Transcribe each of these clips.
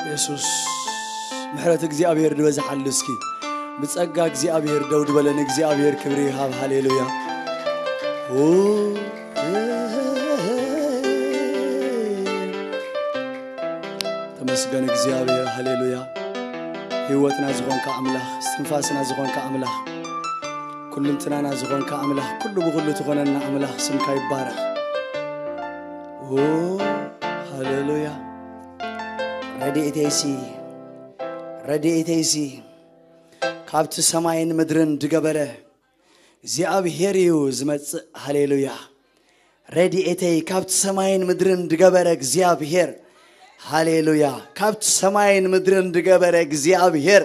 የሱስ፣ ምሕረት እግዚኣብሔር ዝበዝሓሉ። እስኪ ብጸጋ እግዚኣብሔር ደው ዝበለ ንእግዚኣብሔር ክብሪ ይሃብ። ሃሌሉያ። ኡ፣ ተመስገን እግዚኣብሔር። ሃሌሉያ። ህይወትና ዝኾንካ ኣምላኽ፣ እስትንፋስና ዝኾንካ ኣምላኽ፣ ኩልንትናና ዝኾንካ ኣምላኽ፣ ኩሉ ብኹሉ ትኾነና ኣምላኽ፣ ስምካ ይባረኽ። ኦ፣ ሃሌሉያ። ረድኤተይሲ፣ ረድኤተይሲ ካብቲ ሰማይን ምድርን ድገበረ እግዚኣብሔር እዩ ዝመጽእ። ሃሌሉያ። ረድኤተይ ካብቲ ሰማይን ምድርን ድገበረ እግዚኣብሔር። ሃሌሉያ። ካብቲ ሰማይን ምድርን ድገበረ እግዚኣብሔር።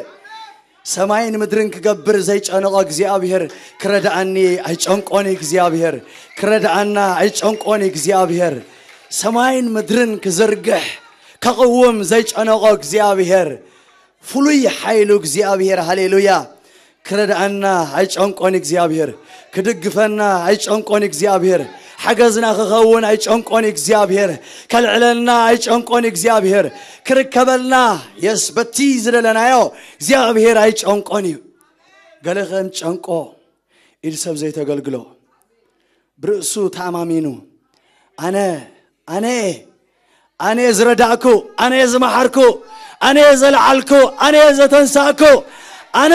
ሰማይን ምድርን ክገብር ዘይጨነቆ እግዚኣብሔር ክረድኣኒ ኣይጨንቆን እዩ። እግዚኣብሔር ክረድኣና ኣይጨንቆን እዩ። እግዚኣብሔር ሰማይን ምድርን ክዝርግሕ ከቕውም ዘይጨነቆ እግዚኣብሔር፣ ፍሉይ ሓይሉ እግዚኣብሔር፣ ሃሌሉያ፣ ክረድኣና ኣይጨንቆን እግዚኣብሔር፣ ክድግፈና ኣይጨንቆን እግዚኣብሔር፣ ሓገዝና ክኸውን ኣይጨንቆን እግዚኣብሔር፣ ከልዕለና ኣይጨንቆን እግዚኣብሔር፣ ክርከበልና፣ የስ፣ በቲ ዝደለናዮ እግዚኣብሔር ኣይጨንቆን እዩ። ገለ ከም ጨንቆ ኢድ ሰብ ዘይተገልግሎ፣ ብርእሱ ተኣማሚኑ፣ ኣነ፣ ኣነ፣ ኣነ ዝረዳእኩ፣ ኣነ ዝመሓርኩ፣ ኣነ ዘለዓልኩ፣ ኣነ ዘተንሳእኩ፣ ኣነ፣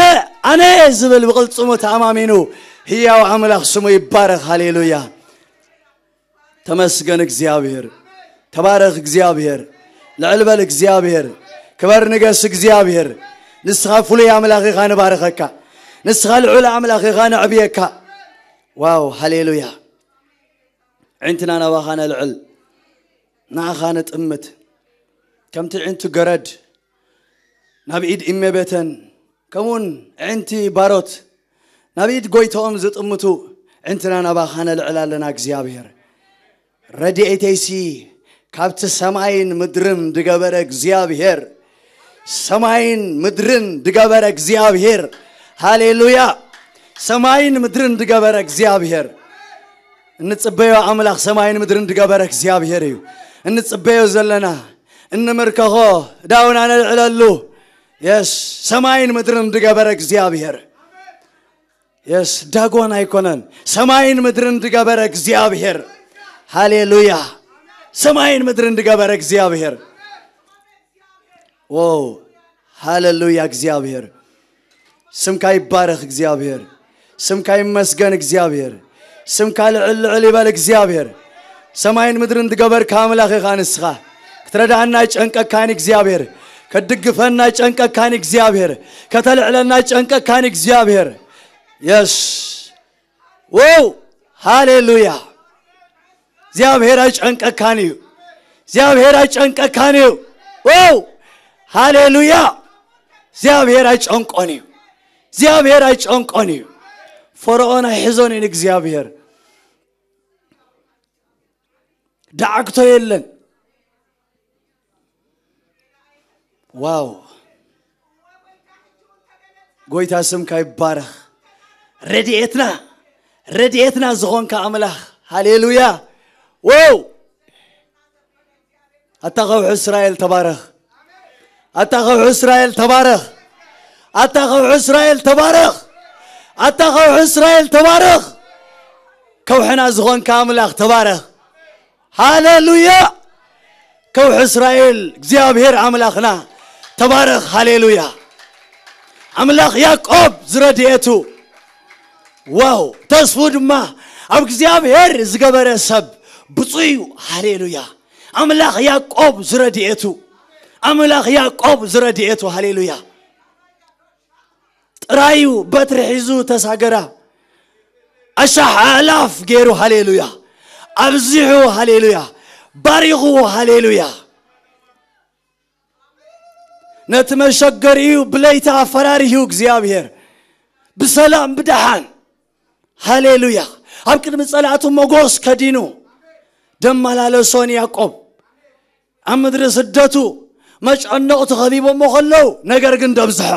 ኣነ ዝብል ብቕልጽሙ ተኣማሚኑ፣ ህያው ኣምላኽ ስሙ ይባረኽ። ሃሌሉያ። ተመስገን እግዚኣብሔር። ተባረኽ እግዚኣብሔር። ልዕል በል እግዚኣብሔር። ክበር ንገስ እግዚኣብሔር። ንስኻ ፍሉይ ኣምላኽ ኢኻ፣ ንባርኸካ። ንስኻ ልዑል ኣምላኽ ኢኻ፣ ነዕብየካ። ዋው፣ ሃሌሉያ። ዕንትና ናባኻ ነልዕል፣ ንኣኻ ንጥምት። ከምቲ ዕንቱ ገረድ ናብ ኢድ እመቤተን፣ ከምኡውን ዕንቲ ባሮት ናብ ኢድ ጎይታኦም ዝጥምቱ፣ ዕንትና ናባኻ ነልዕል ኣለና እግዚኣብሔር። ረድኤተይሲ ካብቲ ሰማይን ምድርን ድገበረ እግዚኣብሔር፣ ሰማይን ምድርን ድገበረ እግዚኣብሔር። ሃሌሉያ። ሰማይን ምድርን ድገበረ እግዚኣብሔር። እንጽበዮ ኣምላኽ ሰማይን ምድርን ድገበረ እግዚኣብሔር እዩ። እንጽበዮ ዘለና፣ እንምርከኾ፣ ዳውና ነልዕለሉ። የስ፣ ሰማይን ምድርን ድገበረ እግዚኣብሔር። የስ፣ ዳጎን ኣይኮነን። ሰማይን ምድርን ድገበረ እግዚኣብሔር። ሃሌሉያ። ሰማይን ምድርን ድገበረ እግዚኣብሔር። ዎ፣ ሃሌሉያ እግዚኣብሔር። ስምካ ይባረኽ እግዚኣብሔር። ስምካ ይመስገን እግዚኣብሔር። ስምካ ልዕል ልዕል ይበል እግዚኣብሔር። ሰማይን ምድርን ድገበርካ ኣምላኽ ኢኻ ንስኻ። ክትረድኣና ኣይጨንቀካን እግዚኣብሔር። ከትድግፈና ኣይጨንቀካን እግዚኣብሔር። ከተልዕለና ኣይጨንቀካን እግዚኣብሔር። የስ። ዎው! ሃሌሉያ! እግዚኣብሔር ኣይጨንቀካን እዩ። እግዚኣብሔር ኣይጨንቀካን እዩ። ዎው! ሃሌሉያ! እግዚኣብሔር ኣይጨንቆን እዩ። እግዚኣብሔር ኣይጨንቆን እዩ። ፈርዖን ኣይሕዞን እዩ ንእግዚኣብሔር። ዳዕግቶ የለን። ዋው! ጎይታ ስምካ ይባረኽ። ረድኤትና፣ ረድኤትና ዝኾንካ ኣምላኽ። ሃሌሉያ! ዎው! ኣታ ከውሒ እስራኤል ተባረኽ። ኣታ ከውሒ እስራኤል ተባረኽ። ኣታ ከውሒ እስራኤል ተባረኽ። ኣታ ከውሒ እስራኤል ተባረኽ። ከውሕና ዝኾንካ ኣምላኽ ተባረኽ። ሃሌሉያ! ከውሒ እስራኤል እግዚኣብሔር ኣምላኽና ተባረኽ። ሃሌሉያ! ኣምላኽ ያዕቆብ ዝረድኤቱ፣ ዋው! ተስፉ ድማ ኣብ እግዚኣብሔር ዝገበረ ሰብ ብፁዕ እዩ። ሃሌሉያ! ኣምላኽ ያዕቆብ ዝረድኤቱ፣ ኣምላኽ ያዕቆብ ዝረድኤቱ። ሃሌሉያ! ጥራዩ በትሪ ሒዙ ተሳገራ። ኣሻሕ ኣእላፍ ገይሩ፣ ሃሌሉያ። ኣብዚሑ፣ ሃሌሉያ። ባሪኹ፣ ሃሌሉያ። ነቲ መሸገሪኡ ብለይቲ ኣፈራሪሁ እግዚኣብሔር ብሰላም ብደሓን፣ ሃሌሉያ፣ ኣብ ቅድሚ ጸላእቱ ሞጎስ ከዲኑ ደመላለሶ ንያዕቆብ። ኣብ ምድሪ ስደቱ መጨነቕቱ ከቢቦሞ ከለዉ፣ ነገር ግን ደብዝሖ፣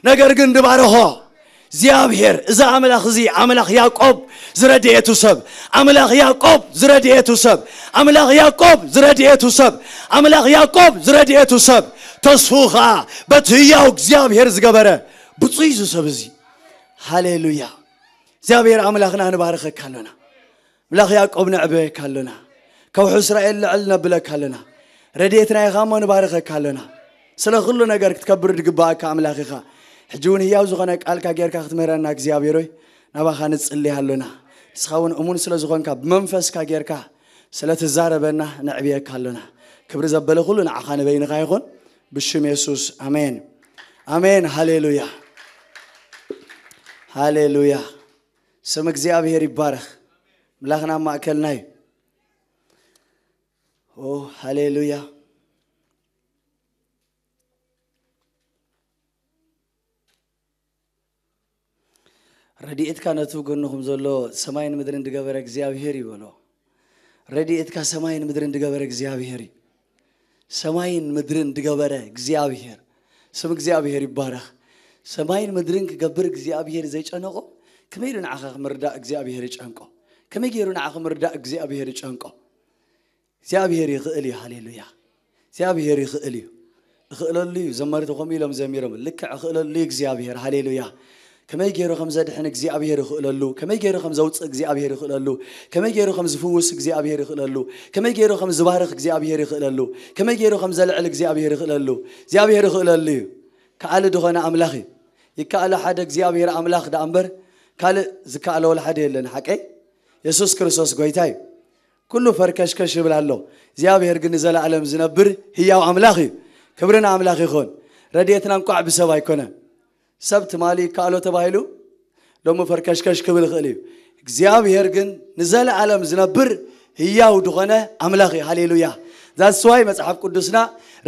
ነገር ግን ድባርኾ። እግዚኣብሔር፣ እዚ ኣምላኽ እዚ፣ ኣምላኽ ያዕቆብ ዝረድኤቱ ሰብ፣ ኣምላኽ ያዕቆብ ዝረድኤቱ ሰብ፣ ኣምላኽ ያዕቆብ ዝረድኤቱ ሰብ፣ ኣምላኽ ያዕቆብ ዝረድኤቱ ሰብ፣ ተስፉ ኸዓ በቲ ህያው እግዚኣብሔር ዝገበረ ብፁዕ እዩ እዚ ሰብ እዚ። ሃሌሉያ። እግዚኣብሔር ኣምላኽና ንባርኸካ ኣሎና። ኣምላኽ ያዕቆብ ነዕበየካ ኣሎና። ከውሒ እስራኤል ልዕል ነብለካ ኣሎና። ረድኤትና ኢኻ እሞ ንባርኸካ ኣሎና። ስለ ኩሉ ነገር ክትከብር ዝግባኣካ ኣምላኽ ኢኻ። ሕጂ እውን ህያው ዝኾነ ቃልካ ጌርካ ክትምህረና እግዚኣብሔር ሆይ ናባኻ ንጽሊ ኣሎና። ንስኻ እውን እሙን ስለ ዝኾንካ ብመንፈስካ ጌርካ ስለ ትዛረበና ነዕብየካ ኣሎና። ክብሪ ዘበለ ኩሉ ንዓኻ ንበይንኻ ይኹን። ብሽም የሱስ ኣሜን። ኣሜን። ሃሌሉያ። ሃሌሉያ። ስም እግዚኣብሔር ይባረኽ። ኣምላኽና ኣብ ማእከልና እዩ። ኦ ሃሌሉያ። ረድኤትካ ነቲ ጎንኹም ዘሎ ሰማይን ምድርን ዝገበረ እግዚኣብሔር እዩ በሎ። ረድኤትካ ሰማይን ምድርን ዝገበረ እግዚኣብሔር እዩ። ሰማይን ምድርን ዝገበረ እግዚኣብሔር፣ ስም እግዚኣብሔር ይባረኽ። ሰማይን ምድርን ክገብር እግዚኣብሔር ዘይጨነቆ፣ ከመይ ኢሉ ንዓኻ ክምርዳእ እግዚኣብሔር ይጨንቆ? ከመይ ገይሩ ንዓኻ ክምርዳእ እግዚኣብሔር ይጨንቆ? እግዚኣብሔር ይኽእል እዩ። ሃሌሉያ። እግዚኣብሔር ይኽእል እዩ። እኽእለሉ እዩ። ዘመርቲ ከምኡ ኢሎም ዘሚሮም። ልክዕ እኽእለሉ እዩ እግዚኣብሔር። ሃሌሉያ። ከመይ ገይሩ ከም ዘድሕን እግዚኣብሔር ይኽእለሉ። ከመይ ገይሩ ከም ዘውፅእ እግዚኣብሔር ይኽእለሉ። ከመይ ገይሩ ከም ዝፍውስ እግዚኣብሔር ይኽእለሉ። ከመይ ገይሩ ከም ዝባርኽ እግዚኣብሔር ይኽእለሉ። ከመይ ገይሩ ከም ዘልዕል እግዚኣብሔር ይኽእለሉ። እግዚኣብሔር ይኽእለሉ እዩ። ከኣሊ ዝኾነ ኣምላኽ እዩ። ይከኣሎ ሓደ እግዚኣብሔር ኣምላኽ ደኣ እምበር ካልእ ዝከኣሎ ወላ ሓደ የለን። ሓቀይ? የሱስ ክርስቶስ ጎይታ እዩ። ኩሉ ፈርከሽከሽ ይብል ኣሎ። እግዚኣብሔር ግን ንዘለኣለም ዝነብር ህያው ኣምላኽ እዩ። ክብሪ ንኣምላኽ ይኹን። ረድኤትና እንቋዕ ብሰብ ኣይኮነን። ሰብ ትማሊ ይከኣሎ ተባሂሉ ሎሚ ፈርከሽከሽ ክብል ይኽእል እዩ። እግዚኣብሔር ግን ንዘለኣለም ዝነብር ህያው ዝኾነ ኣምላኽ እዩ። ሃሌሉያ። ዛስዋይ መጽሓፍ ቅዱስና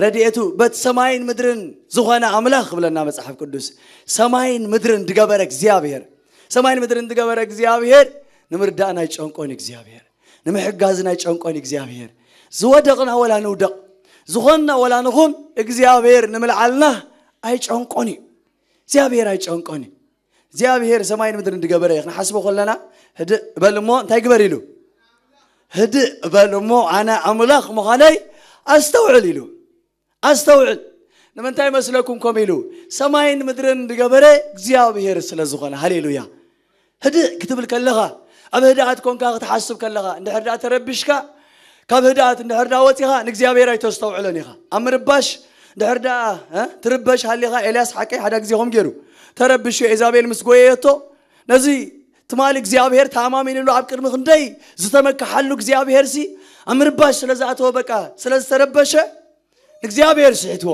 ረድኤቱ በቲ ሰማይን ምድርን ዝኾነ ኣምላኽ ክብለና መጽሓፍ ቅዱስ። ሰማይን ምድርን ዝገበረ እግዚኣብሔር፣ ሰማይን ምድርን ዝገበረ እግዚኣብሔር ንምርዳእና ኣይጨንቆን እዩ እግዚኣብሔር። ንምሕጋዝና ኣይጨንቆን እዩ እግዚኣብሔር። ዝወደቕና ወላ ንውደቕ፣ ዝኾንና ወላ ንኹን እግዚኣብሔር ንምልዓልና ኣይጨንቆን እዩ። እግዚኣብሔር ኣይጨንቆን እዩ። እግዚኣብሔር ሰማይን ምድርን ዝገበረ እዩ። ክንሓስቦ ከለና ህድእ በል እሞ እንታይ ግበር ኢሉ? ህድእ በል እሞ ኣነ ኣምላኽ ምዃነይ ኣስተውዕል ኢሉ። ኣስተውዕል። ንምንታይ መስለኩም ከምኡ ኢሉ? ሰማይን ምድርን ዝገበረ እግዚኣብሔር ስለ ዝኾነ። ሃሌሉያ። ህድእ ክትብል ከለኻ፣ ኣብ ህድኣት ኮንካ ክትሓስብ ከለኻ፣ እንድሕር ደኣ ተረቢሽካ፣ ካብ ህድኣት እንድሕር ደኣ ወጺኻ ንእግዚኣብሔር ኣይተስተውዕሎን ኢኻ። ኣብ ምርባሽ እንድሕር ደኣ እ፣ ትርበሽ ሃሊኻ፣ ኤልያስ ሓቀይ ሓደ ግዜ ከም ገይሩ ተረቢሹ፣ ኤዛቤል ምስ ጎየየቶ፣ ነዚ ትማሊ እግዚኣብሔር ተኣማሚንሉ ኣብ ቅድሚ ክንደይ ዝተመክሓሉ እግዚኣብሔር ሲ ኣብ ምርባሽ ስለ ዝኣተወ፣ በቃ ስለ ዝተረበሸ ንእግዚኣብሔር ስሒትዎ።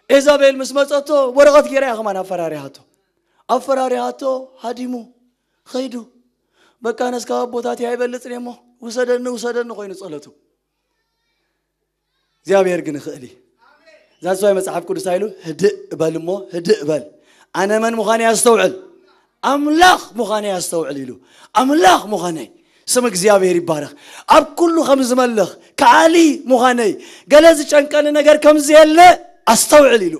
ኤዛቤል ምስ መጸቶ ወረቐት ገይራ እያ ከማን ኣፈራሪሃቶ። ኣፈራሪሃቶ፣ ሃዲሙ ኸይዱ። በቃ ነስካ ኣቦታት እያ ይበልጽን እሞ ውሰደኒ ውሰደኒ ኮይኑ ጸለቱ። እግዚኣብሔር ግን ይኽእል እዩ። ዛዝዋይ መጽሓፍ ቅዱስ ኣይሉ ህድእ በል እሞ ህድእ በል፣ ኣነ መን ምዃነይ ኣስተውዕል፣ ኣምላኽ ምዃነይ ኣስተውዕል ኢሉ። ኣምላኽ ምዃነይ፣ ስም እግዚኣብሔር ይባረኽ። ኣብ ኩሉ ከም ዝመልኽ ከዓሊ ምዃነይ፣ ገለ ዝጨንቀኒ ነገር ከም ዘየለ ኣስተውዕል ኢሉ።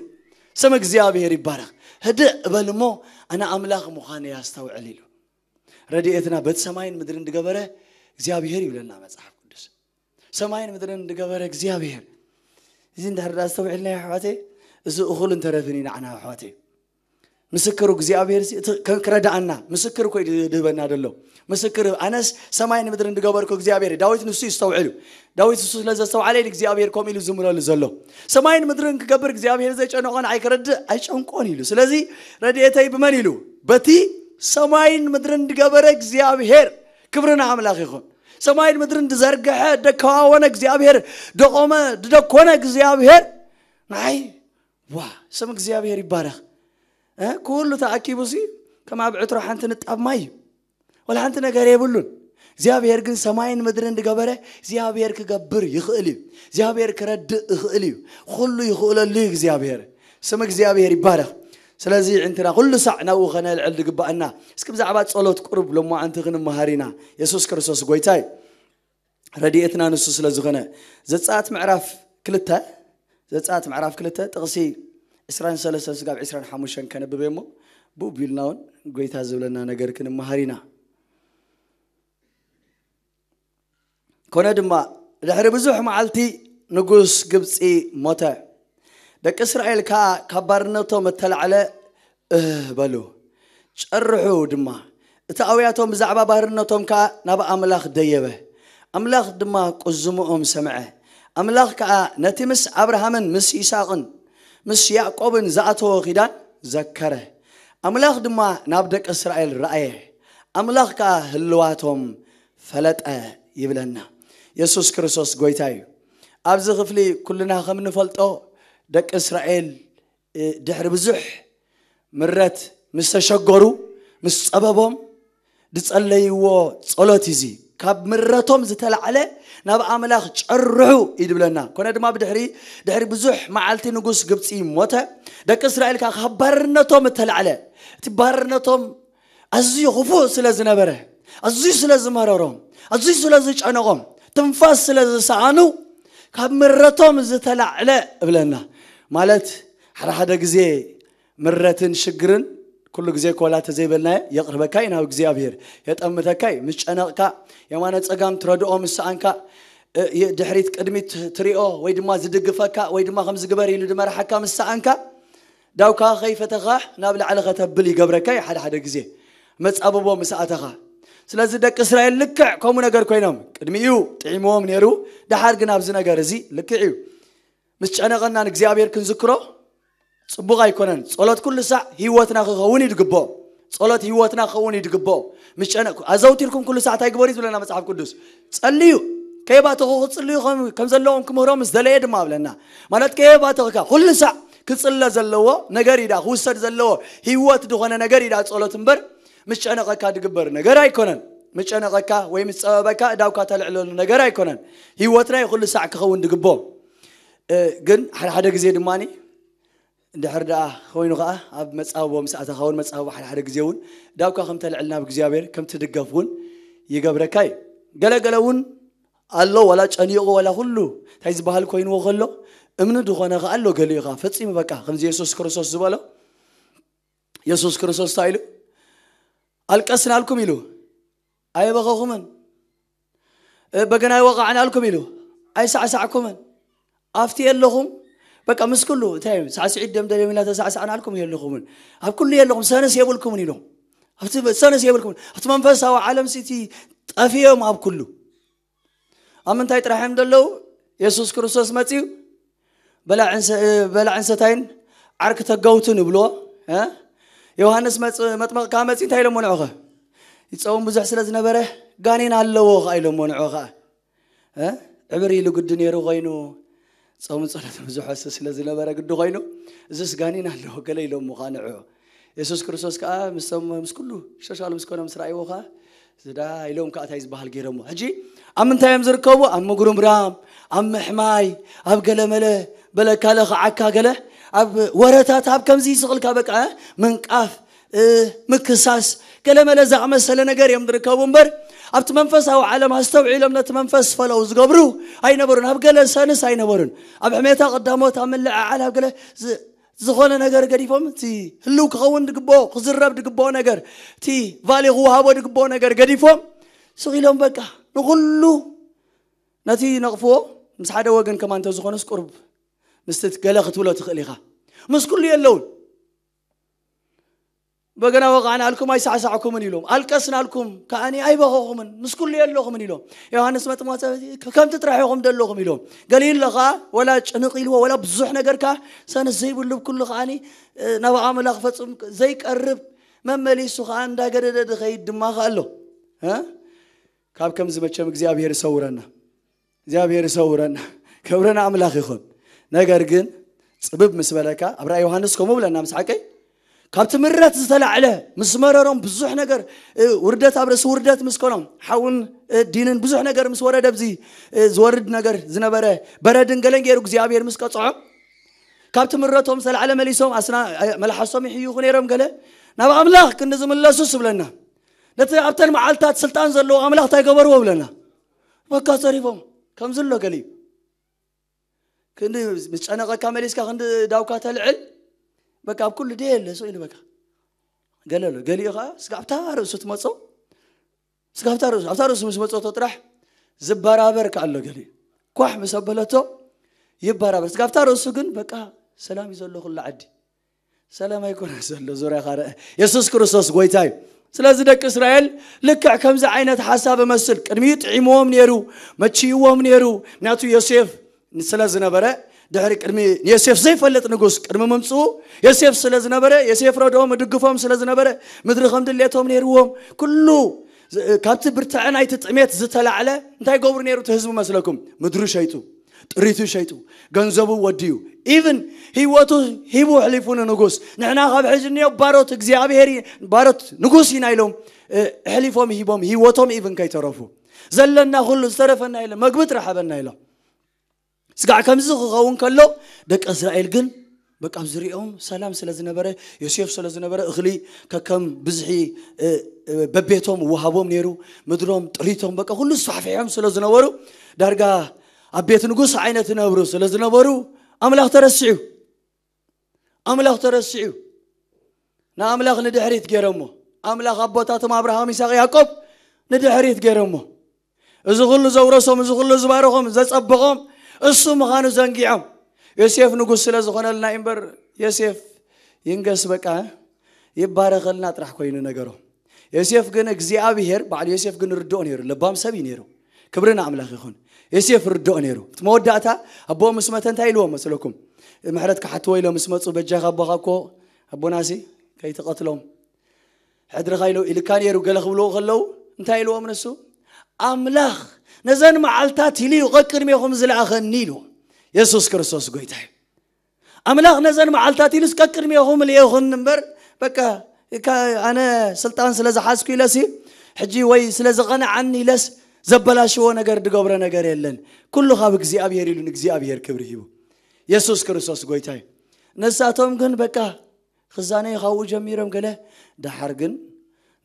ስም እግዚኣብሔር ይባረኽ። ህድእ በል እሞ ኣነ ኣምላኽ ምዃነይ ኣስተውዕል ኢሉ። ረድኤትና በቲ ሰማይን ምድርን ዝገበረ እግዚኣብሔር ይብለና መጽሓፍ ቅዱስ። ሰማይን ምድርን ዝገበረ እግዚኣብሔር። እዚ እንድሕር ዳ ኣስተውዒልና ኣሕዋተይ፣ እዚ እኹልን ተረፍን እዩ ንዓና ኣሕዋተይ። ምስክሩ እግዚኣብሔር ሲ እቲ ከ-፣ ክረዳኣና ምስክር እኮ እዩ ዝህበና ዘሎ። ምስክር ኣነስ ሰማይን ምድርን ዝገበርኩ እግዚኣብሔር። ዳዊት ንሱ ይስተውዕል እዩ። ዳዊት ንሱ ስለ ዘስተውዓለ እዩ እግዚኣብሔር ከምኡ ኢሉ ዝምረሉ ዘሎ። ሰማይን ምድርን ክገብር እግዚኣብሔር ዘይጨነቖ ንዓይ ክረድእ ኣይጨንቆን ኢሉ። ስለዚ ረድኤተይ ብመን ኢሉ? በቲ ሰማይን ምድርን ዝገበረ እግዚኣብሔር። ክብሪ ንኣምላኽ ይኹን። ሰማይን ምድርን ዝዘርግሐ፣ ደከዋወነ እግዚኣብሔር፣ ደቆመ፣ ዝደኮነ እግዚኣብሔር። ንዓይ ዋ፣ ስም እግዚኣብሔር ይባረኽ። እ፣ ኩሉ ተኣኪቡ ሲ ከም ኣብ ዕትሮ ሓንቲ ንጣብ ማይ እዩ። ወላ ሓንቲ ነገር የብሉን። እግዚኣብሔር ግን ሰማይን ምድርን ዝገበረ እግዚኣብሔር ክገብር ይኽእል እዩ። እግዚኣብሔር ክረድእ ይኽእል እዩ። ኩሉ ይኽእለሉ እዩ እግዚኣብሔር። ስም እግዚኣብሔር ይባረኽ። ስለዚ እንትና ኩሉ ሳዕ ናብኡ ከነልዕል ዝግባኣና። እስኪ ብዛዕባ ጸሎት ቁሩብ ሎማዓንቲ ክንመሃር ኢና። የሱስ ክርስቶስ ጎይታ እዩ። ረድኤትና ንሱ ስለ ዝኾነ። ዘጸኣት ምዕራፍ ክልተ፣ ዘጸኣት ምዕራፍ ክልተ ጥቕሲ ዕስራን ሰለስተን ስጋብ ዕስራን ሓሙሽተን ከነብብ እየ እሞ፣ ብኡ ቢልና እውን ጎይታ ዝብለና ነገር ክንመሃር ኢና። ኮነ ድማ፣ ድሕሪ ብዙሕ መዓልቲ ንጉስ ግብጺ ሞተ። ደቂ እስራኤል ከኣ ካብ ባርነቶም እተላዕለ እህ በሉ፣ ጨርሑ ድማ። እቲ ኣውያቶም ብዛዕባ ባርነቶም ከኣ ናብ ኣምላኽ ደየበ። ኣምላኽ ድማ ቁዝምኦም ሰምዐ። ኣምላኽ ከኣ ነቲ ምስ ኣብርሃምን ምስ ይስሐቅን ምስ ያዕቆብን ዝኣተወ ኪዳን ዘከረ። ኣምላኽ ድማ ናብ ደቂ እስራኤል ረኣየ። ኣምላኽ ከኣ ህልዋቶም ፈለጠ ይብለና። የሱስ ክርስቶስ ጎይታ እዩ። ኣብዚ ክፍሊ ኩልና ከም ንፈልጦ ደቂ እስራኤል ድሕሪ ብዙሕ ምረት ምስ ተሸገሩ፣ ምስ ጸበቦም ዝጸለይዎ ጸሎት እዚ ካብ ምረቶም ዝተላዕለ ናብ ኣምላኽ ጨርሑ እዩ ዝብለና። ኮነ ድማ ብድሕሪ ድሕሪ ብዙሕ መዓልቲ ንጉስ ግብጺ ሞተ። ደቂ እስራኤል ከኣ ካብ ባርነቶም እተላዕለ፣ እቲ ባርነቶም ኣዝዩ ክፉእ ስለ ዝነበረ፣ ኣዝዩ ስለ ዝመረሮም፣ ኣዝዩ ስለ ዝጨነቖም፣ ትንፋስ ስለ ዝሰኣኑ ካብ ምረቶም ዝተላዕለ እብለና። ማለት ሓደ ሓደ ግዜ ምረትን ሽግርን ኩሉ ግዜ ኮላ ተዘይበልናዮ የቕርበካ እዩ ናብ እግዚኣብሔር፣ የጠምተካ እዩ። ምስ ጨነቕካ የማነ ጸጋም ትረድኦ ምስ ሰኣንካ፣ ድሕሪት ቅድሚት ትሪኦ ወይ ድማ ዝድግፈካ ወይ ድማ ከምዚ ግበር ኢሉ ዝመርሓካ ምስ ሰኣንካ ዳውካ ከይፈተኻ ናብ ላዕሊ ከተብል ይገብረካ እዩ። ሓደ ሓደ ግዜ መጻብቦ ምስ ኣተኻ። ስለዚ ደቂ እስራኤል ልክዕ ከምኡ ነገር ኮይኖም፣ ቅድሚኡ ጥዒምዎም ነይሩ፣ ደሓር ግን ኣብዚ ነገር እዚ ልክዕ እዩ። ምስ ጨነቐና ንእግዚኣብሔር ክንዝክሮ ጽቡቕ ኣይኮነን። ጸሎት ኩሉ ሳዕ ህይወትና ክኸውን እዩ ዝግብኦ። ጸሎት ህይወትና ክኸውን እዩ ዝግብኦ። ምስ ጨነቕ ኣዘውቲርኩም ኩሉ ሳዕ እንታይ ግበሩ እዩ ዝብለና መጽሓፍ ቅዱስ? ጸልዩ። ከየባተኹ ክጽልዩ ከም ዘለዎም ክምህሮም ምስ ደለየ ድማ እብለና። ማለት ከየባተኽካ ኩሉ ሳዕ ክጽለ ዘለዎ ነገር እዩ ደኣ፣ ክውሰድ ዘለዎ ህይወት ዝኾነ ነገር እዩ ደኣ ጸሎት እምበር፣ ምስ ጨነቐካ ዝግበር ነገር ኣይኮነን። ምስ ጨነቐካ ወይ ምስ ጸበበካ እዳውካ ተልዕለሉ ነገር ኣይኮነን። ህይወትና እዩ ኩሉ ሳዕ ክኸውን ዝግብኦ። ግን ሓደ ሓደ ግዜ ድማ እንድሕር ደኣ ኮይኑ ከኣ ኣብ መጻብቦ ምስ ኣተኻ እውን መጻብቦ ሓደ ሓደ ግዜ እውን ዳውካ ከም ተልዕል ናብ እግዚኣብሔር ከም ትድገፍ እውን ይገብረካ እዩ። ገለ ገለ እውን ኣሎ፣ ዋላ ጨኒቑ ዋላ ኩሉ እንታይ ዝበሃል ኮይንዎ ከሎ እምኒ ዝኾነ ከኣ ኣሎ። ገሊኡ ከኣ ፈጺሙ በቃ ከምዚ የሱስ ክርስቶስ ዝበሎ፣ የሱስ ክርስቶስ እንታይ ኢሉ? ኣልቀስናልኩም ኢሉ ኣይበኸኹምን፣ በገና ይወቃዕናልኩም ኢሉ ኣይሳዕሳዕኩምን። ኣብቲ የለኹም በቃ ምስ ኩሉ እንታይ እዩ ሳዕስዒት ደምደም ኢልና ተሳዕሳዕናልኩም የለኹምን። ኣብ ኩሉ የለኹም፣ ሰነስ የብልኩምን ኢሎም። ኣብቲ ሰነስ የብልኩምን። ኣብቲ መንፈሳዊ ዓለም ሲቲ ጠፊኦም ኣብ ኩሉ። ኣብ ምንታይ ጥራሕ እዮም ዘለዉ? የሱስ ክርስቶስ መጺኡ በላዕን ሰ-፣ በላዕን ሰታይን ዓርኪ ተጋውትን ይብልዎ። እ? ዮሃንስ መጽ-፣ መጥመቕ ከኣ መጺኡ እንታይ ኢሎሞ ንዑኸ? ይጸውም ብዙሕ ስለ ዝነበረ ጋኔን ኣለዎ ከኣ ኢሎሞ ንዑ ከኣ። እ? ዕብር ኢሉ ግዲ ነይሩ ኮይኑ ጾምን ጸሎትን ብዙሕ ስለ ዝነበረ ግዲ ኮይኑ እዝስ ጋኔን ኣለዎ ገለ ኢሎሞ ከኣ ንዑ። የሱስ ክርስቶስ ከኣ ምስቶም ምስ ኩሉ ሸሻሉ ምስ ኮነ ምስ ረኣይዎ ከኣ ዝዳ ኢሎም ከኣ እንታይ ዝበሃል ገይሮሞ። ሕጂ ኣብ ምንታይ እዮም ዝርከቡ? ኣብ ምጉርምራም፣ ኣብ ምሕማይ፣ ኣብ ገለመለ በለካለ ከዓካ ገለ ኣብ ወረታት ኣብ ከምዚ ይስቕልካ በቃ እ? ምንቃፍ እ፣ ምክሳስ ገለመለ ዝኣመሰለ ነገር እዮም ዝርከቡ እምበር ኣብቲ መንፈሳዊ ዓለም ኣስተውዒሎም ነቲ መንፈስ ፈለው ዝገብሩ ኣይነበሩን። ኣብ ገለ ሰንስ ኣይነበሩን። ኣብ ሕሜታ ቀዳሞት ኣብ ምልዕዓል ኣብ ገለ ዝ-፣ ዝኾነ ነገር ገዲፎም እቲ ህልው ክኸውን ድግብኦ ክዝረብ ድግብኦ ነገር እቲ ቫሊ ክወሃቦ ድግብኦ ነገር ገዲፎም ስቕ ኢሎም በቃ ንኹሉ ነቲ ነቕፍዎ ምስ ሓደ ወገን ከማን እንተዝኾነስ ቁሩብ ምስቲ ገለ ክትብሎ ትኽእል ኢኻ። ምስ ኩሉ የለውን። በገና ወቃዕናልኩም ኣይሳዕሳዕኩምን ኢሎም፣ ኣልቀስናልኩም ከኣኒ ኣይበኸኹምን፣ ምስ ኩሉ የለኹምን ኢሎም። ዮሃንስ መጥምቐ ከምቲ ጥራሕ ኢኹም ደለኹም ኢሎም። ገሊኡ ኣሎ ኸዓ ወላ ጭንቕ ኢልዎ ወላ ብዙሕ ነገር ከኣ ሰንስ ዘይብሉ ኩሉ ከኣኒ ናብ ኣምላኽ ፈጹም ዘይቀርብ መመሊሱ ከኣ እንዳገደደ ድኸይድ ድማ ከኣ ኣሎ። እ? ካብ ከምዚ መቸም እግዚኣብሔር ይሰውረና። እግዚኣብሔር ይሰውረና። ክብሪ ንኣምላኽ ይኹን። ነገር ግን ጽብብ ምስ በለካ ኣብ ራእይ ዮሃንስ ከምኡ ብለና ምስ ሓቀይ ካብ ትምረት ዝተላዕለ ምስ መረሮም ብዙሕ ነገር እ፣ ውርደት ኣብ ርእሲ ውርደት ምስ ኮኖም ሓውን እ፣ ዲንን ብዙሕ ነገር ምስ ወረደ ኣብዚ እ፣ ዝወርድ ነገር ዝነበረ በረድን ገለን ገይሩ እግዚኣብሔር ምስ ቀጽዖ ካብ ትምረቶም ዝተላዕለ መሊሶም ኣስና እ፣ መልሓሶም ይሕይኹ ነይሮም ገለ ናብ ኣምላኽ ክንዲ ዝምለሱ ስብለና ነቲ ኣብተን መዓልታት ስልጣን ዘለዎ ኣምላኽ እንታይ ገበርዎ ብለና በካ ተሪፎም ከምዚ ኣሎ ገሊኡ ክንዲ ምስ ጨነቐካ መሊስካ ክንዲ ዳውካ ተልዕል በቃ ኣብ ኩሉ ደየ የለ ስቕ ኢሉ በቃ ገለ ኣሎ ገሊኡ ከዓ ስጋብታ ርእሱ ትመፆ ስጋብታ ርእሱ ኣብታ ርእሱ ምስ መፀቶ ጥራሕ ዝበራበር ከ ኣሎ ገሊኡ ኳሕ ምስ ኣበለቶ ይበራበር ስጋብታ ርእሱ ግን በቃ ሰላም እዩ ዘሎ ኩሉ ዓዲ። ሰላም ኣይኮነ ዘሎ ዙሪያ ካረ። የሱስ ክርስቶስ ጎይታ እዩ። ስለዚ ደቂ እስራኤል ልክዕ ከምዚ ዓይነት ሓሳብ እመስል ቅድሚኡ ጥዒምዎም ነይሩ፣ መችይዎም ነይሩ። ምክንያቱ ዮሴፍ ስለ ዝነበረ፣ ድሕሪ ቅድሚ ዮሴፍ ዘይፈልጥ ንጉስ ቅድሚ ምምፅኡ፣ ዮሴፍ ስለ ዝነበረ፣ ዮሴፍ ረድኦም ድግፎም ስለ ዝነበረ፣ ምድሪ ከም ድሌቶም ነይርዎም። ኩሉ ካብቲ ብርትዐ ናይቲ ጥሜት ዝተላዕለ እንታይ ገብሩ ነይሩ እቲ ህዝቢ መስለኩም? ምድሩ ሸይጡ፣ ጥሪቱ ሸይጡ፣ ገንዘቡ ወድዩ፣ ኢቭን ህይወቱ ሂቡ ኣሕሊፉ ንንጉስ። ንሕና ካብ ሕጂ እኒኦ ባሮት እግዚኣብሔር ኢ- ባሮት ንጉስ ኢና ኢሎም፣ እ፣ ኣሕሊፎም ሂቦም፣ ህይወቶም ኢቭን ከይተረፉ፣ ዘለና ኩሉ ዝተረፈና ኢሎም፣ መግቢ ትረሓበና ኢሎም። ስጋዕ ከምዚ ክኸውን ከሎ፣ ደቂ እስራኤል ግን በቃ ኣብ ዝሪኦም ሰላም ስለ ዝነበረ፣ ዮሴፍ ስለ ዝነበረ፣ እኽሊ ከከም ብዝሒ፣ እ፣ እ፣ በቤቶም ወሃቦም ነይሩ። ምድሮም ጥሪቶም በቃ ኩሉ ስፋሕፊሖም ስለ ዝነበሩ፣ ዳርጋ ኣብ ቤት ንጉስ ዓይነት ይነብሩ ስለ ዝነበሩ፣ ኣምላኽ ተረሲዑ። ኣምላኽ ተረሲዑ። ንኣምላኽ ንድሕሪት ገይሮሞ። ኣምላኽ ኣቦታቶም ኣብርሃም፣ ይስሐቅ፣ ያዕቆብ ንድሕሪት ገይሮሞ። እዚ ኩሉ ዘውረሶም፣ እዚ ኩሉ ዝባረኾም፣ ዘጸበቖም እሱ ምዃኑ ዘንጊዖም። ዮሴፍ ንጉስ ስለ ዝኾነልና እዩ እምበር፣ ዮሴፍ ይንገስ በቃ ይባረኸልና ጥራሕ ኮይኑ ነገሮም። ዮሴፍ ግን እግዚኣብሔር፣ በዓል ዮሴፍ ግን ርድኦ ነይሩ፣ ለባም ሰብ እዩ ነይሩ። ክብሪ ንኣምላኽ ይኹን። ዮሴፍ ርድኦ ነይሩ። እቲ መወዳእታ ኣቦ ምስ መተ እንታይ ኢልዎ መስለኩም? ምሕረት ክሓትዎ ኢሎም ምስ መጹ፣ በጃኻ ኣቦኻ እኮ ኣቦናሲ ከይትቐትሎም ሕድርኻ ኢሎ ኢልካ ነይሩ ገለ ክብልዎ ከለዉ፣ እንታይ ኢልዎም ንሱ? ኣምላኽ ነዘን መዓልታት ኢሉ እዩ ቀቅድሜኹም ዝለኣኸኒ ኢልዎም። የሱስ ክርስቶስ ጎይታ እዩ። ኣምላኽ ነዘን መዓልታት ኢሉስ ቀቅድሜኹም ልኤኹን እምበር፣ በቃ፣ እካ-፣ ኣነ ስልጣን ስለ ዝሓዝኩ ኢለሲ፣ ሕጂ ወይ ስለ ዝቐንዓኒ ኢለስ ዘበላሽዎ ነገር፣ ዝገብሮ ነገር የለን። ኩሉ ካብ እግዚኣብሔር ኢሉ ንእግዚኣብሔር ክብሪ ሂቡ። የሱስ ክርስቶስ ጎይታ እዩ። ንሳቶም ግን በቃ ክዛነዩ ካብኡ ጀሚሮም ገለ፣ ደሓር ግን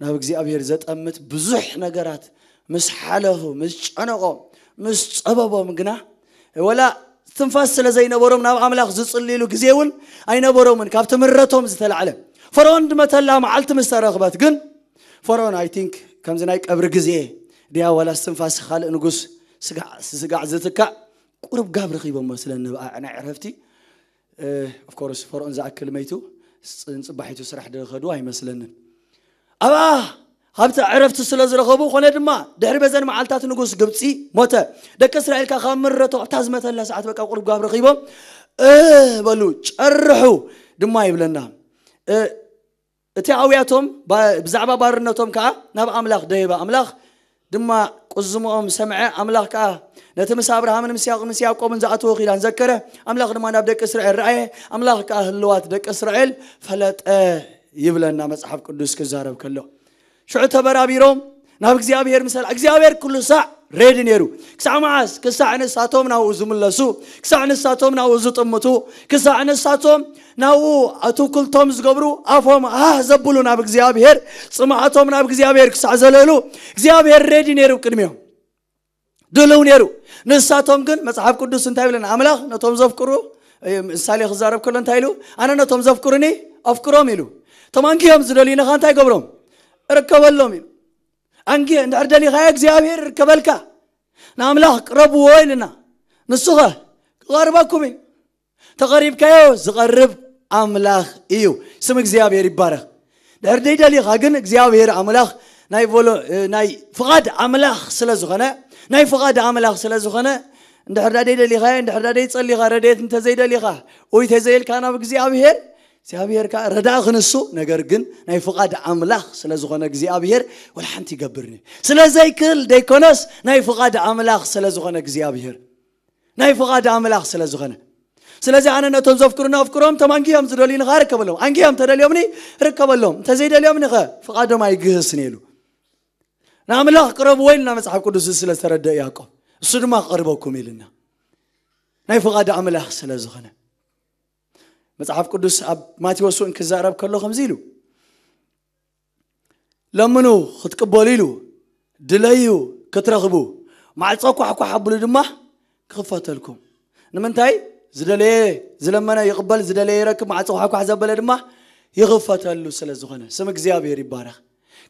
ናብ እግዚኣብሔር ዘጠምት ብዙሕ ነገራት ምስ ሓለፉ፣ ምስ ጨነቖም፣ ምስ ጸበቦም ግና፣ ወላ ትንፋስ ስለ ዘይነበሮም ናብ ኣምላኽ ዝጽልይሉ ግዜ እውን ኣይነበሮምን። ካብ ትምረቶም ዝተላዕለ ፈርዖን ድመተላ መዓልቲ ምስ ተረኽበት ግን፣ ፈርዖን፣ I think፣ ከምዚ ናይ ቀብሪ ግዜ ድያ ዋላ ትንፋስ ካልእ ንጉስ ስጋዕ፣ ስጋዕ ዝትካእ ቁሩብ ጋብ ረኺቦም መስለኒ ብኣ ናይ ዕረፍቲ። ኦፍኮርስ ፈርዖን ዝኣክል መይቱ፣ ጽ-፣ ንጽባሒቱ ስራሕ ዝኸዱ ኣይመስለንን። ኣብኣ ካብቲ ዕረፍቲ ስለ ዝረኸቡ፣ ኮነ ድማ ድሕሪ በዘን መዓልታት ንጉስ ግብጺ ሞተ። ደቂ እስራኤል ከኣ ካብ ምረቶም ኣብታ ዝመተላ ሰዓት በቃ ቁሩብ ጋብ ረኺቦም፣ እ፣ በሉ፣ ጨርሑ ድማ ይብለና። እ፣ እቲ ኣውያቶም ባ-፣ ብዛዕባ ባርነቶም ከኣ ናብ ኣምላኽ ደየበ። ኣምላኽ ድማ ቁዝምኦም ሰምዐ። ኣምላኽ ከኣ ነቲ ምስ ኣብርሃምን ምስ ያዕቆ-፣ ምስ ያዕቆብን ዝኣተዎ ኪዳን ዘከረ። ኣምላኽ ድማ ናብ ደቂ እስራኤል ረኣየ። ኣምላኽ ከኣ ህልዋት ደቂ እስራኤል ፈለጠ ይብለና መጽሓፍ ቅዱስ ክዛረብ ከሎ። ሽዑ ተበራቢሮም ናብ እግዚኣብሔር ምሰል እግዚኣብሔር ኩሉ ሳዕ ሬዲ ነይሩ። ክሳዕ መዓስ? ክሳዕ ንሳቶም ናብኡ ዝምለሱ፣ ክሳዕ ንሳቶም ናብኡ ዝጥምቱ፣ ክሳዕ ንሳቶም ናብኡ ኣትውክልቶም ዝገብሩ፣ ኣፎም ሃህ ዘብሉ ናብ እግዚኣብሔር፣ ጽምኣቶም ናብ እግዚኣብሔር ክሳዕ ዘልእሉ፣ እግዚኣብሔር ሬዲ ነይሩ ቅድሚኦም። ድልው ነይሩ። ንሳቶም ግን መጽሓፍ ቅዱስ እንታይ ይብለና? ኣምላኽ ነቶም ዘፍቅሩ፣ እ፣ ምሳሌ ክዛረብ ከሎ እንታይ ኢሉ? "ኣነ ነቶም ዘፍቅሩኒ ኣፍቅሮም" ኢሉ። እቶም ኣንጊሆም ዝደልዩንኻ እንታይ ገብሮም? እርከበሎም ኢሉ። ኣንጊ-፣ እንድሕር ደሊኻዮ እግዚኣብሔር ይርከበልካ። ንኣምላኽ ቅረብዎ ኢልና። ንሱኸ ክቐርበኩም እዩ። ተቐሪብካዮ ዝቐርብ ኣምላኽ እዩ። ስም እግዚኣብሔር ይባረኽ። ድሕር ደይደሊኻ ግን እግዚኣብሔር ኣምላኽ ናይ ቮሎ-፣ ናይ ፍቓድ ኣምላኽ ስለ ዝኾነ፣ ናይ ፍቓድ ኣምላኽ ስለ ዝኾነ፣ እንድሕር ዳ ደይደሊኻዮ፣ እንድሕር ዳ ደይጸሊኻ፣ ረድኤት እንተዘይደሊኻ፣ ወይ ተዘይልካ ናብ እግዚኣብሔር፣ እግዚኣብሔር ከኣ ረዳእ ክንሱ፣ ነገር ግን ናይ ፍቓድ ኣምላኽ ስለ ዝኾነ እግዚኣብሔር ወላ ሓንቲ ይገብርኒ። ስለ ዘይክእል ደይኮነስ ናይ ፍቓድ ኣምላኽ ስለ ዝኾነ እግዚኣብሔር፣ ናይ ፍቓድ ኣምላኽ ስለ ዝኾነ። ስለዚ ኣነ ነቶም ዘፍቅሩኒ ኣፍቅሮም፣ እቶም ኣንጊሆም ዝደልዩኒ ኸኣ ርከበሎም። ኣንጊሆም ተደልዮምኒ ርከበሎም፣ እንተዘይደልዮምኒ ኸ ፍቓዶም ኣይግህስን ኢሉ። ንኣምላኽ ቅረብዎ ኢልና መጽሓፍ ቅዱስ ስለ ዝተረድአ ያዕቆብ፣ እሱ ድማ ክቐርበኩም ኢልና። ናይ ፍቓድ ኣምላኽ ስለ ዝኾነ። መጽሓፍ ቅዱስ ኣብ ማቴዎስ እውን ክዛረብ ከሎ ከምዚ ኢሉ፣ "ለምኑ ክትቅበሉ" ኢሉ፣ "ድለዩ ክትረኽቡ፣ ማዕጾ ኳሕኳሕ ኣብሉ ድማ ክኽፈተልኩም።" ንምንታይ? ዝደለየ ዝለመነ ይቕበል፣ ዝደለየ ይረክብ፣ ማዕጾ ኳሕኳሕ ዘበለ ድማ ይኽፈተሉ ስለ ዝኾነ። ስም እግዚኣብሔር ይባረኽ።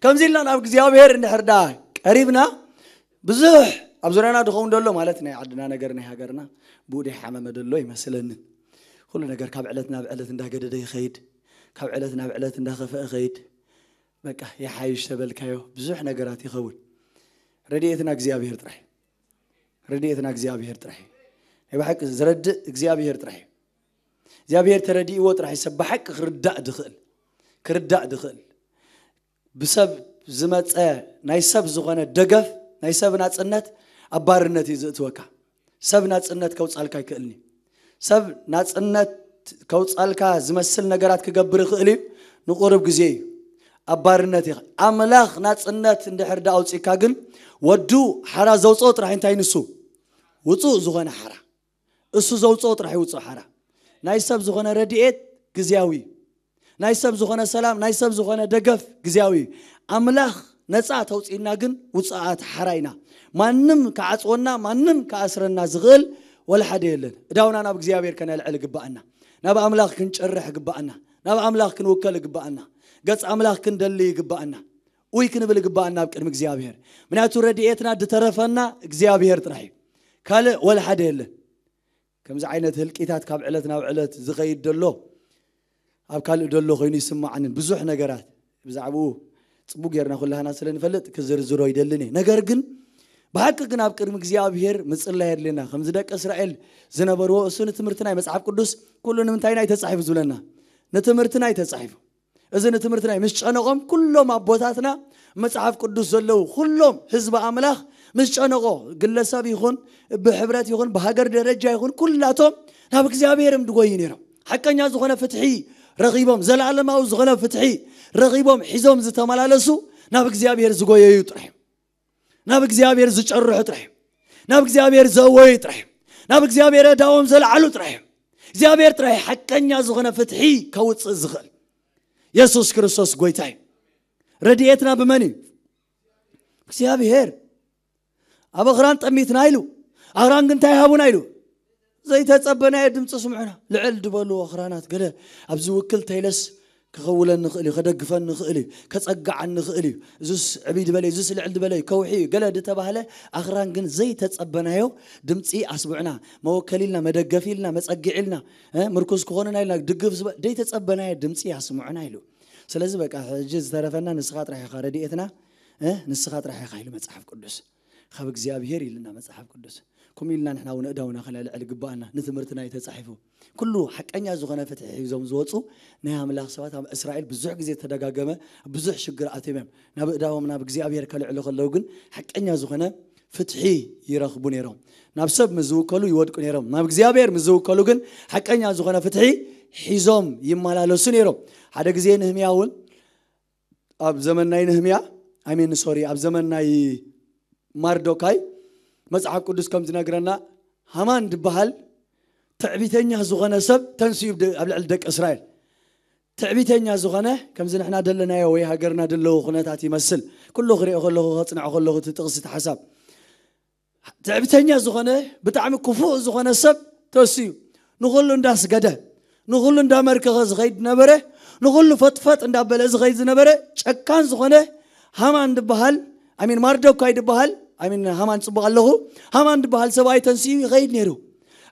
ከምዚ ኢልና ናብ እግዚኣብሔር እንድሕር ደኣ ቀሪብና፣ ብዙሕ ኣብ ዙርያና ዝኸውን ዘሎ ማለት ናይ ዓድና ነገር፣ ናይ ሃገርና ብኡ ደይሓመመ ዘሎ ይመስለንን። ኩሉ ነገር ካብ ዕለት ናብ ዕለት እንዳገደደ ይኸይድ። ካብ ዕለት ናብ ዕለት እንዳኸፈአ ይኸይድ። በቃ ይሓይሽ ተበልካዮ ብዙሕ ነገራት ይኸውን። ረድኤትና እግዚኣብሔር ጥራሕ እዩ። ረድኤትና እግዚኣብሔር ጥራሕ እዩ። ናይ ብሓቂ ዝረድእ እግዚኣብሔር ጥራሕ እዩ። እግዚኣብሔር ተረዲእዎ ጥራሕ እዩ ሰብ ብሓቂ ክርዳእ ድኽእል፣ ክርዳእ ድኽእል። ብሰብ ዝመፀ ናይ ሰብ ዝኾነ ደገፍ፣ ናይ ሰብ ናፅነት ኣብ ባርነት እዩ ዝእትወካ። ሰብ ናፅነት ከውፃልካ ኣይክእልኒ። ሰብ ናፅነት ከውፃልካ ዝመስል ነገራት ክገብር ይኽእል እዩ፣ ንቁርብ ግዜ እዩ። ኣብ ባርነት ኢኻ። ኣምላኽ ናፅነት እንድሕር ዳ ኣውፂካ ግን ወዱ ሓራ ዘውፅኦ ጥራሕ እንታይ ንሱ ውፁእ ዝኾነ ሓራ፣ እሱ ዘውፅኦ ጥራሕ ይውፅእ ሓራ። ናይ ሰብ ዝኾነ ረድኤት ግዜያዊ እዩ። ናይ ሰብ ዝኾነ ሰላም፣ ናይ ሰብ ዝኾነ ደገፍ ግዜያዊ እዩ። ኣምላኽ ነፃ ተውፅእና ግን ውፅኣት ሓራ ኢና። ማንም ክዓፅወና፣ ማንም ክኣስረና ዝኽእል ወላ ሓደ የለን። እዳውና ናብ እግዚኣብሔር ከነልዕል ይግባኣና። ናብ ኣምላኽ ክንጨርሕ ይግባኣና። ናብ ኣምላኽ ክንውከል ይግባኣና። ገጽ ኣምላኽ ክንደሊ ይግባኣና። ውይ ክንብል ይግባኣና ኣብ ቅድሚ እግዚኣብሔር። ምክንያቱ ረድኤትና ድተረፈና እግዚኣብሔር ጥራሕ እዩ። ካልእ ወላ ሓደ የለን። ከምዚ ዓይነት ህልቂታት ካብ ዕለት ናብ ዕለት ዝኸይድ ደሎ፣ ኣብ ካልእ ደሎ ኮይኑ ይስማዓንን ብዙሕ ነገራት ብዛዕባኡ ጽቡቅ ጌርና ኩላህና ስለ ንፈልጥ ክዝርዝሮ ይደልን እየ። ነገር ግን ብሓቂ ግን ኣብ ቅድሚ እግዚኣብሔር ምጽላይ የድልየና። ከምዚ ደቂ እስራኤል ዝነበርዎ እሱ ንትምህርቲ ናይ መጽሓፍ ቅዱስ ኩሉ ንምንታይ ናይ ተጻሒፉ ዝብለና? ንትምህርቲ ናይ ተጻሒፉ። እዚ ንትምህርቲ ናይ ምስ ጨነቆም ኩሎም ኣቦታትና መጽሓፍ ቅዱስ ዘለዉ ኩሎም ህዝቢ ኣምላኽ ምስ ጨነቆ ግለሰብ ይኹን ብሕብረት ይኹን ብሃገር ደረጃ ይኹን ኩላቶም ናብ እግዚኣብሔር እዮም ድጎዩ ነይሮም። ሓቀኛ ዝኾነ ፍትሒ ረኺቦም፣ ዘለዓለማዊ ዝኾነ ፍትሒ ረኺቦም ሒዞም ዝተመላለሱ ናብ እግዚኣብሔር ዝጎየዩ ጥራሕ እዮም። ናብ እግዚኣብሔር ዝጨርሑ ጥራሕ እዮም። ናብ እግዚኣብሔር ዘወዩ ጥራሕ እዮም። ናብ እግዚኣብሔር እዳዎም ዘልዓሉ ጥራሕ እዮም። እግዚኣብሔር ጥራሕ እዩ ሓቀኛ ዝኾነ ፍትሒ ከውፅእ ዝኽእል። የሱስ ክርስቶስ ጎይታ እዩ። ረድኤትና ብመን እዩ? እግዚኣብሔር። ኣብ ኣኽራን ጠሚትና ኢሉ፣ ኣኽራን ግን እንታይ ሃቡና ኢሉ? ዘይተጸበናዮ ድምፂ ስምዑና። ልዕል ድበሉ ኣኽራናት ገለ ኣብ ዝውክል ተይለስ ክኸውለን ንኽእል እዩ፣ ከደግፈን ንኽእል እዩ፣ ከጸግዓን ንኽእል እዩ። እዙስ ዕብይ ድበለ እዩ፣ እዙስ ልዕል ድበለ እዩ፣ ከውሒ እዩ፣ ገለ ድተባህለ ኣኽራን ግን ዘይተጸበናዮ ድምፂ ኣስምዑና። መወከሊ ኢልና፣ መደገፊ ኢልና፣ መጸግዒ ኢልና፣ እ፣ ምርኩስ ክኾኑና ኢልና ድግፍ ዝበ-፣ ዘይተጸበናዮ ድምፂ ኣስምዑና ኢሉ። ስለዚ በቃ ሕጂ ዝተረፈና ንስኻ ጥራሕ ኢኻ ረድኤትና፣ እ፣ ንስኻ ጥራሕ ኢኻ ኢሉ መጽሓፍ ቅዱስ። ካብ እግዚኣብሔር ኢልና መጽሓፍ ቅዱስ። ከምኡ ኢልና ንሕና እውን እዳውና ከነልዕል ግባኣና። ንትምህርትና እዩ ተጻሒፉ። ኩሉ ሓቀኛ ዝኾነ ፍትሒ ሒዞም ዝወፁ ናይ ኣምላኽ ሰባት ኣብ እስራኤል ብዙሕ ግዜ ተደጋገመ፣ ብዙሕ ሽግር ኣትዮም እዮም። ናብ እዳዎም ናብ እግዚኣብሔር ከልዕሉ ከለዉ ግን ሓቀኛ ዝኾነ ፍትሒ ይረኽቡ ነይሮም። ናብ ሰብ ምስ ዝውከሉ ይወድቁ ነይሮም። ናብ እግዚኣብሔር ምስ ዝውከሉ ግን ሓቀኛ ዝኾነ ፍትሒ ሒዞም ይመላለሱ ነይሮም። ሓደ ግዜ ንህምያ እውን ኣብ ዘመን ናይ ነህምያ፣ ኣይ ሚን ሶሪ፣ ኣብ ዘመን ናይ ማርዶካይ መጽሓፍ ቅዱስ ከም ዝነግረና ሃማን ዝበሃል ትዕቢተኛ ዝኾነ ሰብ ተንስኡ ብ-፣ ኣብ ልዕሊ ደቂ እስራኤል። ትዕቢተኛ ዝኾነ ከምዚ ንሕና ደለናዮ ወይ ሃገርና ደለዎ ኩነታት ይመስል። ኩሉ ክሪኦ ከለኹ፣ ከጽንዖ ከለኹ እቲ ጥቕሲ፣ እቲ ሓሳብ ትዕቢተኛ ዝኾነ ብጣዕሚ ክፉእ ዝኾነ ሰብ ተስኡ ንኹሉ እንዳስገደ ንኹሉ እንዳመርከኸ ዝኸይድ ነበረ። ንኹሉ ፈጥፈጥ እንዳበለ ዝኸይድ ዝነበረ ጨካን ዝኾነ ሃማን ዝበሃል፣ ኣሚን ማርዶካይ ዝበሃል፣ ኣሚን ሃማን ጽቡቕ ኣለኹ፣ ሃማን ዝበሃል ሰብኣይ ተንስኡ ይኸይድ ነይሩ።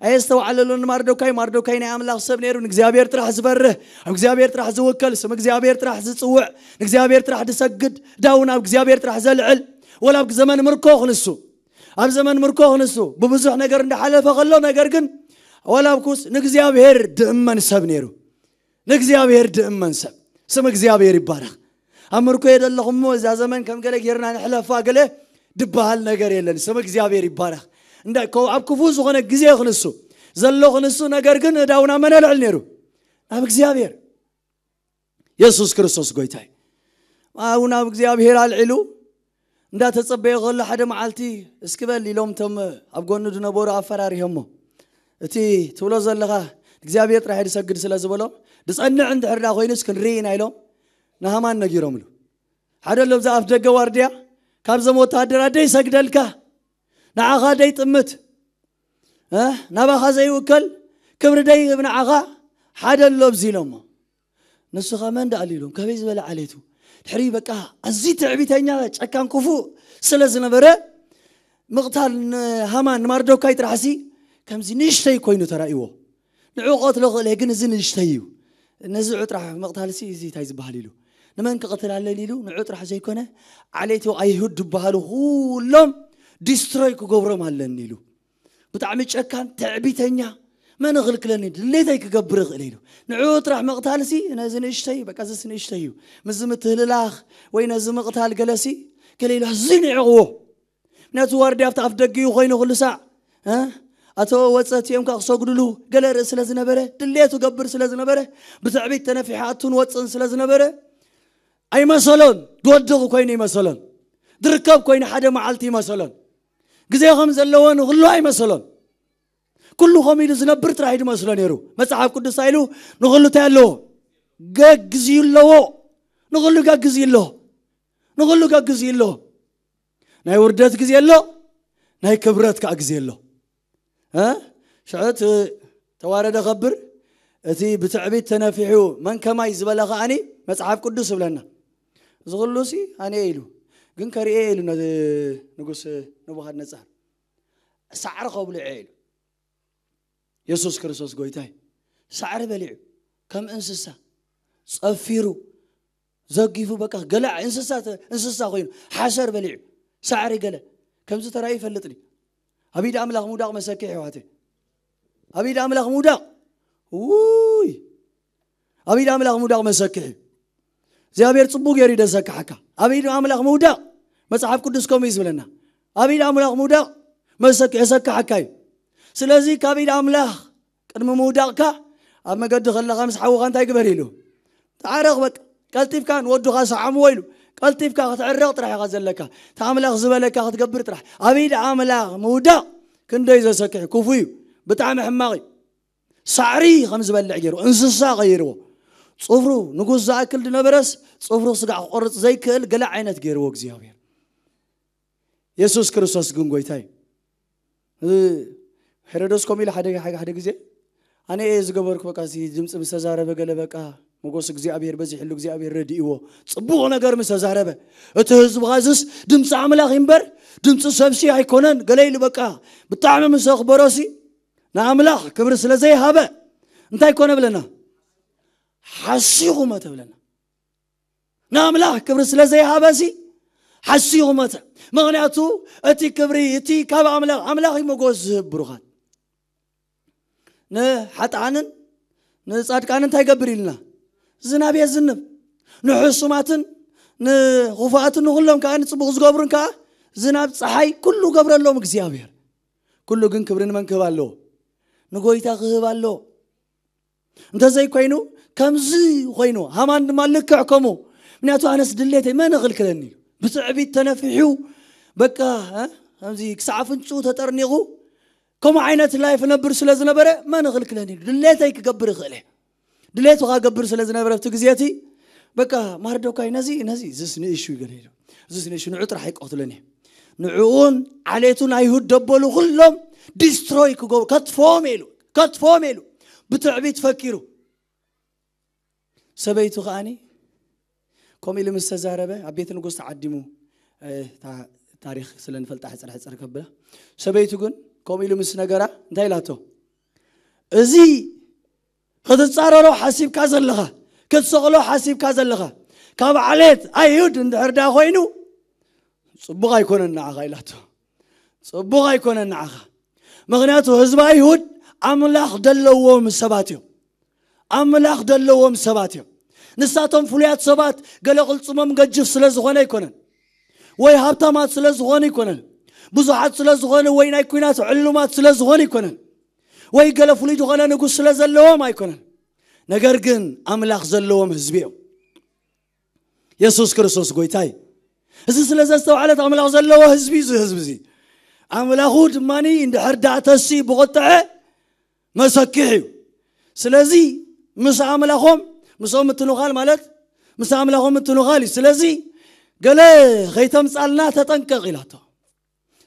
ኣየስተውዓለሉን ማርዶካይ። ማርዶካይ ናይ ኣምላኽ ሰብ ነይሩ፣ ንእግዚኣብሔር ጥራሕ ዝፈርህ፣ ኣብ እግዚኣብሔር ጥራሕ ዝውከል፣ ስም እግዚኣብሔር ጥራሕ ዝጽውዕ፣ ንእግዚኣብሔር ጥራሕ ዝሰግድ፣ ዳውን ኣብ እግዚኣብሔር ጥራሕ ዘልዕል፣ ወላ ኣብ ዘመን ምርኮ ክንሱ ኣብ ዘመን ምርኮ ክንሱ ብብዙሕ ነገር እንዳሓለፈ ከሎ፣ ነገር ግን ዋላ ኣብኩስ ንእግዚኣብሔር ድእመን ሰብ ነይሩ። ንእግዚኣብሔር ድእመን ሰብ። ስም እግዚኣብሔር ይባረኽ። ኣብ ምርኮ እየ ዘለኹ እሞ እዛ ዘመን ከም ገለ ጌርና ንሕለፋ ገለ ድበሃል ነገር የለን። ስም እግዚኣብሔር ይባረኽ። እንዳ-፣ ኮ-፣ ኣብ ክፉእ ዝኾነ ግዜ ክንሱ ዘሎ ክንሱ፣ ነገር ግን እዳውና መን ኣልዕል ነይሩ? ናብ እግዚኣብሔር። የሱስ ክርስቶስ ጎይታ እዩ። ኣብኡ ናብ እግዚኣብሔር ኣልዒሉ እንዳተጸበየ ከሎ ሓደ መዓልቲ እስኪ በል ኢሎም እቶም ኣብ ጎኑ ዝነበሩ ኣፈራሪሆሞ። እቲ ትብሎ ዘለኻ እግዚኣብሔር ጥራሕ ድሰግድ ስለ ዝበሎም፣ ድጸንዕ እንድሕር ደኣ ኮይኑስ ክንርኢ ኢና ኢሎም ንሃማን ነጊሮምሉ። ሓደ ኣሎ ኣብዛ ኣፍ ደገ ዋርድያ ካብዞም ወተሃደራት ደይሰግደልካ ንዓኻ ደይጥምት፣ እ፣ ናባኻ ዘይውከል ክብሪ ደይህብ ንዓኻ ሓደ ኣሎ ኣብዚ ኢሎሞ። ንሱ ኸመ እንዳ ኣሉ ኢሎም፣ ከመይ ዝበለ ዓሌቱ? ድሕሪ በቃ ኣዝዩ ትዕቢተኛ፣ ጨካን፣ ክፉእ ስለ ዝነበረ፣ ምቕታል ንሃማን ንማርዶካይ ጥራሕሲ ከምዚ ንእሽተይ ኮይኑ ተራእይዎ። ንዑ ቀትሎ ክእል እየ፣ ግን እዚ ንእሽተይ እዩ። ነዚ ንዑ ጥራሕ ምቕታልሲ እዚ እንታይ ዝበሃል ኢሉ፣ ንመን ክቐትል ኣለኒ ኢሉ ንዑ ጥራሕ ዘይኮነ፣ ዓሌት ኣይሁድ ዝበሃሉ ኩሎም ዲስትሮይ ክገብሮም ኣለኒ ኢሉ። ብጣዕሚ ጨካን፣ ትዕቢተኛ፣ መን እኽልክለኒ፣ ድሌተይ ክገብር እኽእል ኢሉ። ንዑ ጥራሕ ምቕታልሲ ነዚ ንእሽተይ፣ በቃ እዚስ ንእሽተይ እዩ፣ ምስዚ ምትህልላኽ ወይ ነዚ ምቕታል ገለሲ ገለ ኢሉ ኣዝዩ ንዕቕዎ። ነቲ ዋርድያ ኣብቲ ኣፍ ደጊኡ ኮይኑ ኩሉ ሳዕ፣ እ? ኣቶ ወጸት እዮም ከኣ ክሰግድሉ ገለ ርኢ ስለ ዝነበረ፣ ድሌቱ ገብር ስለ ዝነበረ፣ ብትዕቢት ተነፊሑ ኣቱን ወጽን ስለ ዝነበረ፣ ኣይመሰሎን። ድወድቕ ኮይኑ ይመሰሎን። ድርከብ ኮይኑ ሓደ መዓልቲ ይመሰሎን። ግዜ ከም ዘለዎ ንኹሉ ኣይመሰሎን። ኩሉ ከም ኢሉ ዝነብር ጥራሕ እዩ ዝመስሎ ነይሩ። መጽሓፍ ቅዱስ ኢሉ ንኹሉ እንታይ ኣለዎ? ገግዝዩ ኣለዎ። ንኹሉ ገግዝዩ ኣሎ። ንኹሉ ገግዝዩ ኣሎ። ናይ ውርደት ግዜ ኣሎ፣ ናይ ክብረት ከኣ ግዜ ኣሎ። እ? ሽዑ እቲ ተዋረደ ከብር፣ እቲ ብትዕቢት ተነፊሑ መን ከማይ ዝበለ ከኣኒ መጽሓፍ ቅዱስ ይብለና። እዚ ኩሉ ሲ ኣነ ኢሉ፣ ግን ከርእየ ኢሉ ነዚ ንጉስ ነቡኻድነጻር ሳዕሪ ከብልዖ ኢሉ። የሱስ ክርስቶስ ጎይታይ ሳዕሪ በሊዑ ከም እንስሳ ጸፊሩ ዘጊፉ በቃ ገለ እንስሳ ተ- እንስሳ ኮይኑ ሓሰር በሊዑ ሳዕሪ ገለ ከምዚ ተራእዩ ይፈልጥ ድዩ? ኣብ ኢድ ኣምላኽ ምውዳቕ መሰክሕ ይዋተ ኣብ ኢድ ኣምላኽ ምውዳቕ ውይ ኣብ ኢድ ኣምላኽ ምውዳቕ መሰክሕ እዩ። እግዚኣብሔር ጽቡቅ ገይሩ ይደሰክሓካ። ኣብ ኢድ ኣምላኽ ምውዳቕ መጽሓፍ ቅዱስ ከምኡ እዩ ዝብለና። ኣብ ኢድ ኣምላኽ ምውዳቕ መሰክ የሰክሓካ እዩ። ስለዚ ካብ ኢድ ኣምላኽ ቅድሚ ምውዳቕካ ኣብ መገዲ ከለኻ ምስ ሓውኻ እንታይ ግበር ኢሉ? ተዓረቕ በቃ። ቀልጢፍካ ንወዱኻ ሰዓምዎ ኢሉ። ቀልጢፍካ ክትዕረቕ ጥራሕ ኢኻ ዘለካ። እቲ ኣምላኽ ዝበለካ ክትገብር ጥራሕ። ኣብ ኢድ ኣምላኽ ምውዳቕ ክንደይ ዘሰክሕ ክፉ እዩ። ብጣዕሚ ሕማቕ እዩ። ሳዕሪ ከም ዝበልዕ ገይሩ እንስሳ ቀይርዎ። ጽፍሩ ንጉስ ዝኣክል ዝነበረስ ጽፍሩ ስጋዕ ክቆርጽ ዘይክእል ገለ ዓይነት ገይርዎ እግዚኣብሔር። የሱስ ክርስቶስ ግን ጎይታ እዩ። እ፣ ሄሮዶስ ከምኡ ኢሉ ሓደ ሓደ ግዜ ኣነ እየ ዝገበርኩ በቃ እዚ ድምፂ ምስ ተዛረበ ገለ በቃ ሞገስ እግዚኣብሔር በዚሕሉ እግዚኣብሔር ረድእዎ ጽቡቕ ነገር ምስ ተዛረበ እቲ ህዝቢ ኻዝስ ድምፂ ኣምላኽ እምበር ድምፂ ሰብሲ ኣይኮነን ገለ ኢሉ በቃ ብጣዕሚ ምስ ኣኽበሮሲ ንኣምላኽ ክብሪ ስለ ዘይሃበ እንታይ ኮነ ብለና? ሓሲኹ ሞተ ብለና። ንኣምላኽ ክብሪ ስለ ዘይሃበሲ ሓሲኹ ሞተ። ምኽንያቱ እቲ ክብሪ እቲ ካብ ኣምላኽ ኣምላኽ እዩ ሞገስ ዝህብ ብሩኻት። ንሓጥኣንን ንጻድቃንን እንታይ ይገብር ኢልና? ዝናብ የዝንብ። ንሕሱማትን ንኽፉኣትን ንኹሎም ከዓ ንጽቡቕ ዝገብሩን ከዓ ዝናብ ፀሓይ ኩሉ ገብረሎም እግዚኣብሔር። ኩሉ ግን ክብሪ ንመን ክህብ ኣለዎ? ንጎይታ ክህብ ኣለዎ። እንተዘይኮይኑ ከምዚ ኮይኑ ሃማን ድማ ልክዕ ከምኡ ምክንያቱ ኣነስ ድሌተይ መን እኽልክለኒ ኢሉ ብትዕቢት ተነፊሑ በቃ እ፣ ከምዚ ክሳዕ ኣፍንጭኡ ተጠርኒቑ ከምኡ ዓይነት ላይፍ ነብር ስለ ዝነበረ መን እኽልክለኒ ኢሉ ድሌተይ ክገብር ይኽእል እየ። ድሌቱ ክገብር ስለ ዝነበረ ኣብቲ ግዜ እቲ በቃ ማርዶካይ ነዚ ነዚ ዝስ ንእሹ ይገለ ኢሉ ዝስ ንእሹ ንዑ ጥራሕ ኣይቀትሎን እየ ንዕኡን ዓሌቱን ኣይሁድ ደበሉ ኩሎም ዲስትሮይ ክገብሩ ከጥፍኦም ኢሉ ከጥፍኦም ኢሉ ብትዕቢት ፈኪሩ ሰበይቱ ከዓኒ ከምኡ ኢሉ ምስ ተዛረበ ኣብ ቤት ንጉስ ተዓዲሙ እ፣ ታ- ታሪክ ስለ ንፈልጣ ሕፅር ሕፅር ከብላ ሰበይቱ ግን ከምኡ ኢሉ ምስ ነገራ እንታይ ኢላቶ እዚ ክትፃረሮ ሓሲብካ ዘለኻ ክትሰቕሎ ሓሲብካ ዘለኻ ካብ ዓሌት ኣይሁድ እንድሕር ዳ ኮይኑ ፅቡቕ ኣይኮነን ንዓኻ ኢላቶ ፅቡቕ ኣይኮነን ንዓኻ ምኽንያቱ ህዝቢ ኣይሁድ ኣምላኽ ደለዎም ሰባት እዮም ኣምላኽ ደለዎም ሰባት እዮም ንሳቶም ፍሉያት ሰባት ገለ ቅልፅሞም ገጅፍ ስለ ዝኾነ ኣይኮነን ወይ ሃብታማት ስለ ዝኾኑ ኣይኮነን ብዙሓት ስለ ዝኾኑ ወይ ናይ ኲናት ዕሉማት ስለ ዝኾኑ ኣይኮነን ወይ ገለ ፍሉይ ዝኾነ ንጉስ ስለ ዘለዎም ኣይኮነን ነገር ግን ኣምላኽ ዘለዎም ህዝቢ እዮም የሱስ ክርስቶስ ጎይታ እዩ እዚ ስለ ዘስተውዓለት ኣምላኽ ዘለዎ ህዝቢ እዩ እዚ ህዝቢ እዚ ኣምላኹ ድማ እንድሕር ዳእተሲ ብቁጥዐ መሰክሕ እዩ ስለዚ ምስ ኣምላኾም ምስኦም ምትንኻል ማለት ምስ ኣምላኾም ምትንኻል እዩ ስለዚ ገለ ከይተምፃልና ተጠንቀቕ ኢላቶ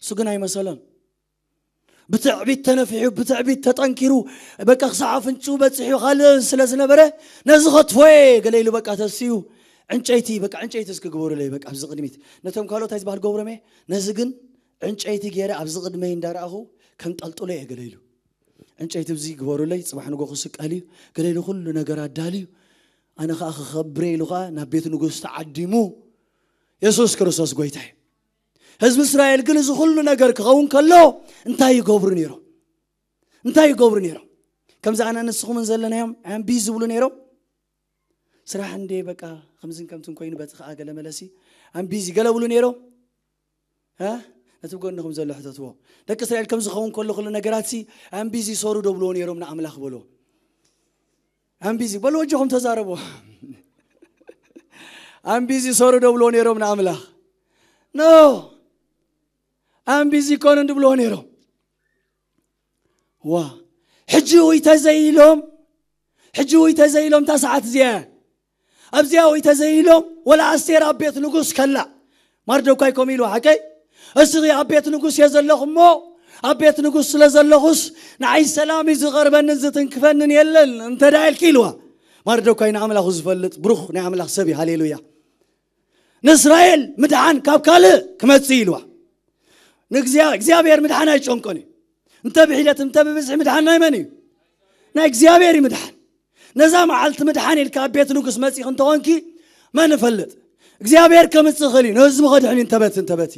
እሱ ግን ኣይመሰሎን ብትዕቢት ተነፊሑ ብትዕቢት ተጠንኪሩ በቃ ክሳዕ ኣፍንጭኡ በፂሑ ካልእ ስለ ዝነበረ ነዚ ከጥፎ እየ ገለ ኢሉ በቃ ተስዩ ዕንጨይቲ በቃ ዕንጨይቲ እስኪ ግበሩለይ በቃ ኣብዚ ቅድሚት ነቶም ካልኦት ኣይዝበሃል ገብሮም እየ ነዚ ግን ዕንጨይቲ ገይረ ኣብዚ ቅድመይ እንዳረኣኹ ከንጠልጥሎ እየ ገለ ኢሉ ዕንጨይቲ ብዚ ግበሩለይ፣ ጽባሕ ንጎ ክስቀል እዩ፣ ገለ ኢሉ ኩሉ ነገር ኣዳልዩ፣ ኣነ ኸዓ ክኸብረ ኢሉ ኸዓ ናብ ቤት ንጉስ ተዓዲሙ። የሱስ ክርስቶስ ጎይታ እዩ። ህዝቢ እስራኤል ግን እዚ ኩሉ ነገር ክኸውን ከሎ እንታይ ይገብሩ ነይሮም? እንታይ ይገብሩ ነይሮም? ከምዚ ኣነ ንስኹምን ዘለናዮም ኣምቢ ዝብሉ ነይሮም። ስራሕ እንዴ በቃ ከምዝን ከምትን ኮይኑ በቲ ኸዓ ገለ መለሲ ኣምቢ እዚ ገለ ብሉ ነይሮም። እ? ነቲ ብጎንኹም ዘሎ ሕተትዎ። ደቂ እስራኤል ከም ዝኸውን ከሎ ኩሉ ነገራት ሲ ኣምቢ እዚ ሰሩ ዶ ብልዎ ነይሮም ንኣምላኽ በልዎ። ኣምቢ እዚ በልዎ፣ እጆኹም ተዛረቡ። ኣምቢ እዚ ሰሩ ዶ ብልዎ ነይሮም ንኣምላኽ? ኖ፣ ኣምቢ እዚ ኮነ እንድብልዎ ነይሮም። ዋ፣ ሕጂ ውይ ተዘይኢሎም፣ ሕጂ ውይ ተዘይኢሎም እታ ሰዓት እዚኣ እያ። ኣብዚኣ ውይ ተዘይኢሎም፣ ወላ ኣስቴር ኣብ ቤት ንጉስ ከላ። ማርዶካይ ከምኡ ኢልዋ፣ ሓቀይ? እስኺ ኣብ ቤት ንጉስ እየ ዘለኹ እሞ፣ ኣብ ቤት ንጉስ ስለ ዘለኹስ፣ ንዓይ ሰላም እዩ ዝቐርበንን ዝትንክፈንን የለን፣ እንተ ደኣ ኢልኪ ኢልዋ። ማርዶካይ ንኣምላኹ ዝፈልጥ ብሩኽ ናይ ኣምላኽ ሰብ እዩ። ሃሌሉያ። ንእስራኤል ምድሓን ካብ ካልእ ክመጽእ ኢልዋ። ንእግዚኣ-፣ እግዚኣብሔር ምድሓን ኣይጨንቆን እዩ። እንተ ብሒደት እንተ ብብዝሒ ምድሓን ናይ መን እዩ? ናይ እግዚኣብሔር እዩ ምድሓን። ነዛ መዓልቲ ምድሓን ኢልካ ኣብ ቤት ንጉስ መጺኽ እንተኾንኪ መን እፈልጥ? እግዚኣብሔር ከምጽእ ይኽእል እዩ። ንህዝቡ ከድሕን እዩ እንተበት እንተበቲ።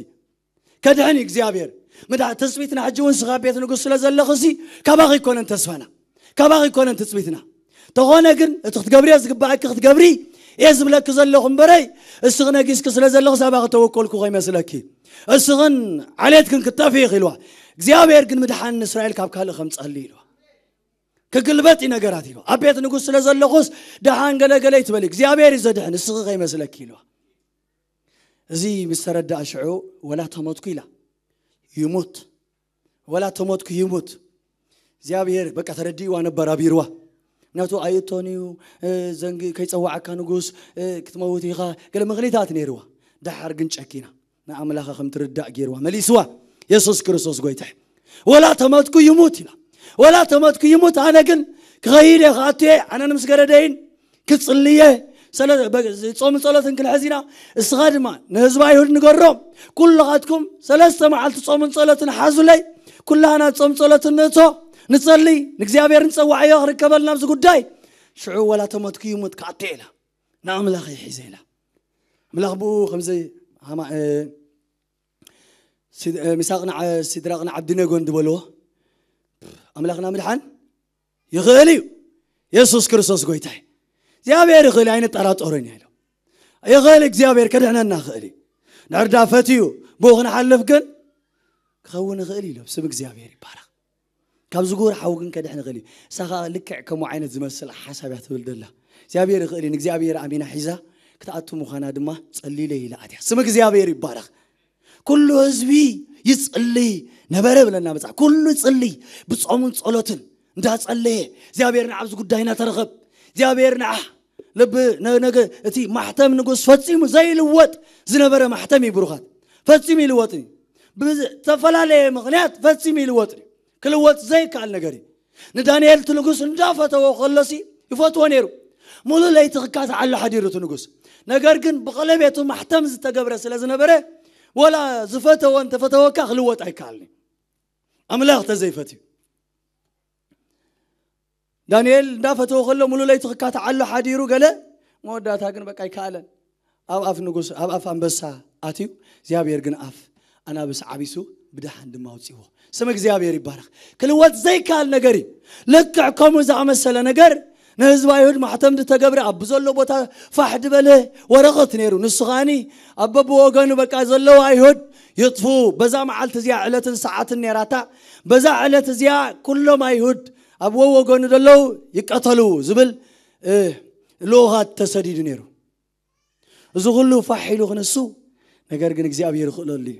ከድሕን እዩ እግዚኣብሔር። ምድሓ-፣ ትጽቢትና ሕጂ እውን ስኻ ኣብ ቤት ንጉስ ስለ ዘለኽሲ ካባኺ ኣይኮነን ተስፋና። ካባኺ ኣይኮነን ትጽቢትና። ተኾነ ግን እቲ ክትገብርዮ ዝግባኣኪ ክትገብሪ እየ ዝብለኪ ዘለኹ እምበረይ፣ እስኺ ነጊስኪ ስለ ዘለኽስ ኣባኺ ተወከልኩ ከይመስለኪ። እስኽን ዓሌትክን ክትጠፍኢ ኢኺ ኢልዋ። እግዚኣብሔር ግን ምድሓን ንእስራኤል ካብ ካልእ ከምጸሊ ኢልዋ። ክግልበጥ እዩ ነገራት ኢልዋ። ኣብ ቤት ንጉስ ስለ ዘለኹስ ደሓን ገለ ገለ ይትበሊ። እግዚኣብሔር እዩ ዘድሕን፣ እስኺ ከይመስለኪ ኢልዋ። እዚ ምስ ተረድኣ ሽዑ ወላ ተሞትኩ ኢላ ይሙት፣ ወላ ተሞትኩ ይሙት። እግዚኣብሔር በቃ ተረዲእዋ ነበር፣ ኣቢርዋ። ናቱ ኣይእቶን እዩ፣ እ፣ ዘንጊ ከይጸዋዓካ ንጉስ፣ እ፣ ክትመውት ኢኻ፣ ገለ ምኽኒታት ነይርዋ። ደሓር ግን ጨኪና ንኣምላኻ ከም ትርዳእ ገይርዋ፣ መሊስዋ። የሱስ ክርስቶስ ጎይታ እዩ። ወላ ተመትኩ ይሙት ኢላ። ወላ ተመትኩ ይሙት፣ ኣነ ግን ክኸይድ እየ፣ ክኣቱ እየ፣ ኣነን ምስ ገረደይን ክጽልየ፣ ሰለ-፣ በ-፣ ጾምን ጸሎትን ክንሕዝ ኢና። እስኻ ድማ ንህዝቢ ኣይሁድ ንገሮም፣ "ኩልኻትኩም ሰለስተ መዓልቲ ጾምን ጸሎትን ሓዙለይ፣ ኩላህና ጾም ጸሎትን ንእቶ፣ ንጸሊ፣ ንእግዚኣብሔር ንጸዋዕዮ ክርከበልና ኣብዚ ጉዳይ። ሽዑ ወላ ተመትኩ ይሙት ክኣቱ እየ" ኢላ። ንኣምላኸይ ሒዘ ኢላ። ኣምላኽ ብኡ ከምዚ ሃማ-፣ እ፣ ሲድ-፣ እ፣ ሚሳቕን ዓ-፣ ሲድራቕን ዓብድነጎን ዝበልዎ ኣምላኽና ምድሓን ይኽእል እዩ። የሱስ ክርስቶስ ጎይታ እዩ። እግዚኣብሔር ይኽእል እዩ፣ ኣይንጠራጠሮን ኢና ኢሎም። ይኽእል እግዚኣብሔር ከድሕነና ይኽእል እዩ። ንዕርዳ ፈትዩ ብኡ ክንሓልፍ ግን ክኸውን ይኽእል እዩ ኢሎም። ስም እግዚኣብሔር ይባረኽ። ካብ ዝጉር ሓዊ ግን ከድሕን ይኽእል እዩ። እሳ ኸኣ ልክዕ ከምኡ ዓይነት ዝመስል ሓሳብ እያ ትብል ደላ። እግዚኣብሔር ይኽእል እዩ። ንእግዚኣብሔር ኣሚና ሒዛ ክትኣቱ ምዃና ድማ ጸሊለ ኢላ ኣትያ። ስም እግዚኣብሔር ይባረኽ። ኩሉ ህዝቢ ይጽልይ ነበረ ብለና መጽሓፍ። ኩሉ ይጽልይ ብጾምን ጸሎትን እንዳጸለየ እግዚኣብሔር ንዓ ኣብዚ ጉዳይና ተረኸብ። እግዚኣብሔር ንዓ ልብ ነ-፣ ነገ እቲ ማሕተም ንጉስ ፈጺሙ ዘይልወጥ ዝነበረ ማሕተም እዩ ብሩኻት። ፈጺሙ ይልወጥ እዩ። ብዝተፈላለየ ምኽንያት ፈጺሙ ይልወጥ እዩ። ክልወጥ ዘይከኣል ነገር እዩ። ንዳንኤል እቲ ንጉስ እንዳፈተዎ ከሎሲ ይፈትዎ ነይሩ። ሙሉእ ለይቲ ክካታዕ ኣሎ ሓዲሩ እቲ ንጉስ። ነገር ግን ብቐለቤቱ ማሕተም ዝተገብረ ስለ ዝነበረ ወላ ዝፈተዎ እንተፈተወካ ክልወጥ ኣይከኣልን እዩ። ኣምላኽ ተዘይፈትዩ። ዳንኤል እንዳፈተወ ከሎ ሙሉ ለይቲ ክካታዕ ኣሎ ሓዲሩ ገለ መወዳእታ ግን በቃ ኣይከኣለን። ኣብ ኣፍ ንጉስ፣ ኣብ ኣፍ ኣንበሳ ኣትዩ፣ እግዚኣብሔር ግን ኣፍ ኣናብስ ዓቢሱ ብደሓን ድማ ኣውፅዎ። ስም እግዚኣብሔር ይባረኽ። ክልወጥ ዘይከኣል ነገር እዩ። ልክዕ ከምኡ ዝኣመሰለ ነገር ንህዝቢ ኣይሁድ ማሕተም ዝተገብረ ኣብ ዘሎ ቦታ ፋሕ ዝበለ ወረቐት ነይሩ። ንሱ ከዓኒ ኣብ በብወገኑ በቃ ዘለዉ ኣይሁድ ይጥፉ። በዛ መዓልቲ እዚኣ ዕለትን ሰዓትን ነይራታ። በዛ ዕለት እዚኣ ኩሎም ኣይሁድ ኣብ ወወገኑ ዘለዉ ይቀተሉ ዝብል፣ እ፣ ልኡኻት ተሰዲዱ ነይሩ። እዚ ኩሉ ፋሕ ኢሉ ክንሱ፣ ነገር ግን እግዚኣብሔር ይኽእለሉ እዩ።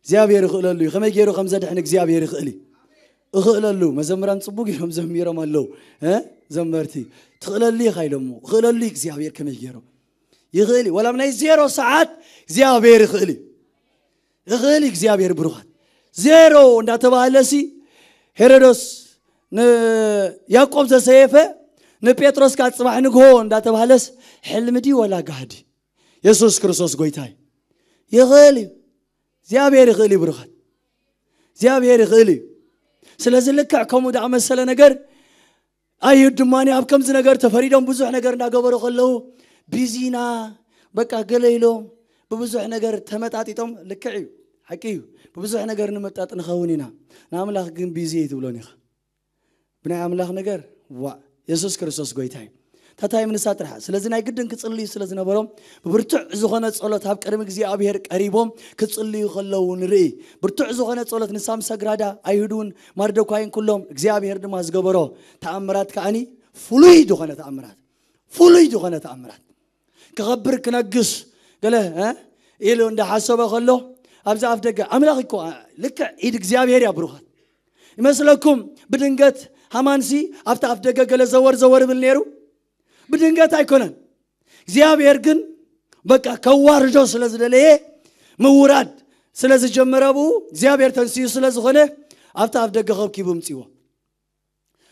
እግዚኣብሔር ይኽእለሉ እዩ። ከመይ ገይሩ ከም ዘድሕን እግዚኣብሔር ይኽእል እዩ። እኽእለሉ። መዘምራን ጽቡቅ ገይሮም ዘሚሮም ኣለዉ። እ? ዘመርቲ። ትኽእለሉ ኢኻ ኢሎሞ። እኽእለሉ እዩ እግዚኣብሔር ከመይ ገይሩ። ይኽእል እዩ። ወላ ኣብ ናይ ዜሮ ሰዓት እግዚኣብሔር ይኽእል እዩ። ይኽእል እዩ እግዚኣብሔር ብሩኻት። ዜሮ እንዳተባህለ ሲ ሄሮዶስ ንያዕቆብ ዘሰየፈ ንጴጥሮስ ከዓ ጽባሕ ንግሆ እንዳተባህለስ ሕልሚ ድዩ ወላ ጋህዲ? የሱስ ክርስቶስ ጎይታ እዩ። ይኽእል እዩ። እግዚኣብሔር ይኽእል እዩ ብሩኻት። እግዚኣብሔር ይኽእል እዩ። ስለዚ ልክዕ ከምኡ ደኣ መሰለ ነገር ኣይሁድ ድማ ኣብ ከምዚ ነገር ተፈሪዶም ብዙሕ ነገር እንዳገበሩ ከለዉ ቢዚና በቃ ገለ ኢሎም ብብዙሕ ነገር ተመጣጢጦም። ልክዕ እዩ፣ ሓቂ እዩ። ብብዙሕ ነገር ንምጣጥ ንኸውን ኢና። ንኣምላኽ ግን ቢዚ እዩ ትብሎን ኢኻ። ብናይ ኣምላኽ ነገር ዋእ፣ የሱስ ክርስቶስ ጎይታ እዩ። ታታይ ምንሳ ጥራሕ። ስለዚ ናይ ግድን ክጽልዩ ስለ ዝነበሮም ብብርቱዕ ዝኾነ ጸሎት ኣብ ቅድሚ እግዚኣብሔር ቀሪቦም ክጽልዩ ከለዉ ንርኢ። ብርቱዕ ዝኾነ ጸሎት ንሳም ሰግራዳ ኣይሁድ እውን ማርደኳይን ኩሎም እግዚኣብሔር ድማ ዝገበሮ ተኣምራት ከኣኒ ፍሉይ ዝኾነ ተኣምራት፣ ፍሉይ ዝኾነ ተኣምራት ክኸብር ክነግስ ገለ እ? ኢሉ እንዳሓሰበ ከሎ ኣብዚ ኣፍ ደገ ኣምላኽ እኮ ልክዕ ኢድ እግዚኣብሔር እያ ብሩኻት። ይመስለኩም ብድንገት ሃማንሲ ኣብቲ ኣፍ ደገ ገለ ዘወር ዘወር ይብል ነይሩ? ብድንገት ኣይኮነን። እግዚኣብሔር ግን በቃ ከዋርዶ ስለ ዝደለየ ምውራድ ስለ ዝጀመረ ብኡ እግዚኣብሔር ተንስዩ ስለ ዝኾነ ኣብቲ ኣፍ ደገ ከብኪቡ ምፅዎ።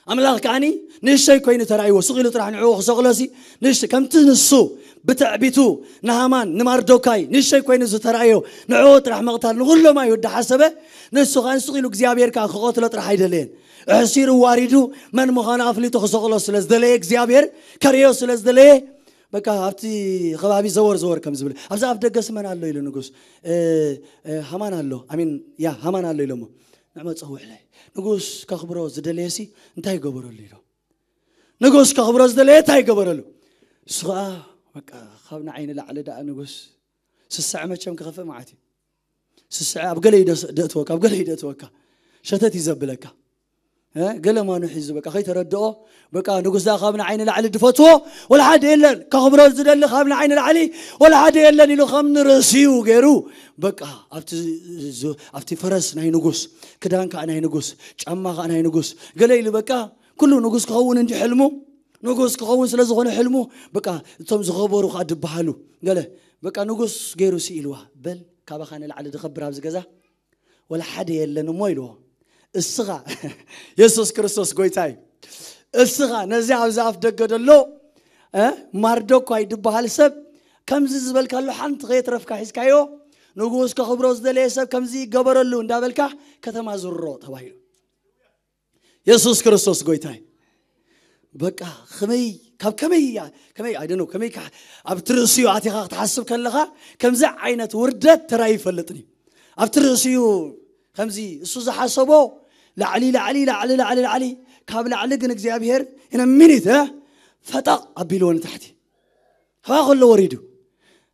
ኣምላኽ ከዓኒ ንእሽተይ ኮይኑ ተራእይዎ ስቕ ኢሉ ጥራሕ ንዕኡ ክሰቕሎሲ ንእሽተይ ከምቲ ንሱ ብትዕቢቱ ንሃማን ንማርዶካይ ንእሽተይ ኮይኑ ዝተራእዮ ንዕኡ ጥራሕ ምቕታል ንኹሎም ኣይሁድ ሓሰበ። ንሱ ከዓኒ ስቕ ኢሉ እግዚኣብሔር ከዓ ክቐትሎ ጥራሕ ኣይደለየን። እሕሲሩ ዋሪዱ መን ምዃኑ ኣፍሊጡ ክሰቕሎ ስለ ዝደለየ እግዚኣብሔር ከርእዮ ስለ ዝደለየ በቃ ኣብቲ ከባቢ ዘወር ዘወር ከም ዝብል ኣብዚ ኣፍ ደገስ መን ኣሎ ኢሉ ንጉስ ሃማን ኣሎ ኣሚን ያ ሃማን ኣሎ ኢሎሞ ንዕመ ጸውዕለ ንጉስ ከኽብሮ ዝደለየሲ እንታይ ይገበረሉ ኢሎ ንጉስ ከኽብሮ ዝደለየ እንታይ ይገበረሉ እሱ ከዓ በቃ ካብ ንዓይ ንላዕሊ ደኣ ንጉስ ስስዐ መቸም ክኸፍእ ማለት እዩ ስስዐ ኣብ ገለ ደእትወካ ኣብ ገለ ደእትወካ ሸተት እዩ ዘብለካ ገለ ማኑ ሒዙ በቃ ከይተረድኦ በቃ ንጉስ ዳ ካብ ንዓይ ንላዕሊ ድፈትዎ ወላ ሓደ የለን ከኽብሮ ዝደሊ ካብ ንዓይ ንላዕሊ ወላ ሓደ የለን ኢሉ ከም ንርእሲኡ ገይሩ በቃ ኣብቲ ፈረስ ናይ ንጉስ ክዳን ከዓ ናይ ንጉስ ጫማ ከዓ ናይ ንጉስ ገለ ኢሉ በቃ ኩሉ ንጉስ ክኸውን እንዲ ሕልሙ ንጉስ ክኸውን ስለ ዝኾነ ሕልሙ በቃ እቶም ዝኸበሩ ከዓ ድበሃሉ ገለ በቃ ንጉስ ገይሩ ስኢልዋ በል ካባኻ ንላዕሊ ድኸብር ኣብዚ ገዛ ወላ ሓደ የለን እሞ ኢልዎ እስኻ የሱስ ክርስቶስ ጎይታ እዩ እስኻ ነዚ ኣብዚ ኣፍ ደገ ደሎ ማርደኳይ ድበሃል ሰብ ከምዚ ዝበልካሉ ሓንቲ ከየትረፍካ ሒዝካዮ ንጉስ ከኽብሮ ዝደለየ ሰብ ከምዚ ይገበረሉ እንዳበልካ ከተማ ዝሮ ተባሂሉ የሱስ ክርስቶስ ጎይታ እዩ በቃ ከመይ ካብ ከመይ እያ ከመይ ኣይደነው ከመይ ኣብ ትርእስዩ ኣቲኻ ክትሓስብ ከለኻ ከምዚ ዓይነት ውርደት ተራይ ይፈልጥኒ ኣብቲ ርእስዩ ከምዚ እሱ ዝሓሰቦ ላዕሊ ላዕሊ ላዕሊ ላዕሊ ላዕሊ ካብ ላዕሊ ግን እግዚኣብሔር ኢነ ሚኒት ፈጠቕ ኣቢልዎ ንታሕቲ ሃባ ከሎ ወሪዱ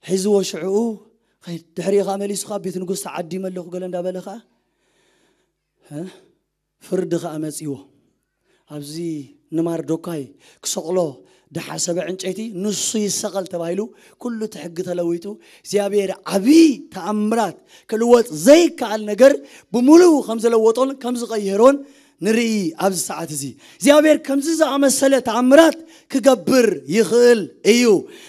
ሒዝዎ ሽዕኡ ድሕሪኡ ከዓ መሊሱ ከዓ ቤት ንጉስ ተዓዲመ ኣለኹ ገለ እንዳበለ ከዓ ፍርዲ ኸኣ መጺዎ። ኣብዚ ንማርዶካይ ክሰቕሎ ድሓሰበ ዕንጨይቲ ንሱ ይሰቐል ተባሂሉ ኩሉ እቲ ሕጊ ተለዊጡ እግዚኣብሔር ዓብዪ ተኣምራት ክልወጥ ዘይከኣል ነገር ብምሉኡ ከም ዝለወጦን ከም ዝቐየሮን ንርኢ ኣብዚ ሰዓት እዚ እግዚኣብሔር ከምዚ ዝኣመሰለ ተኣምራት ክገብር ይኽእል እዩ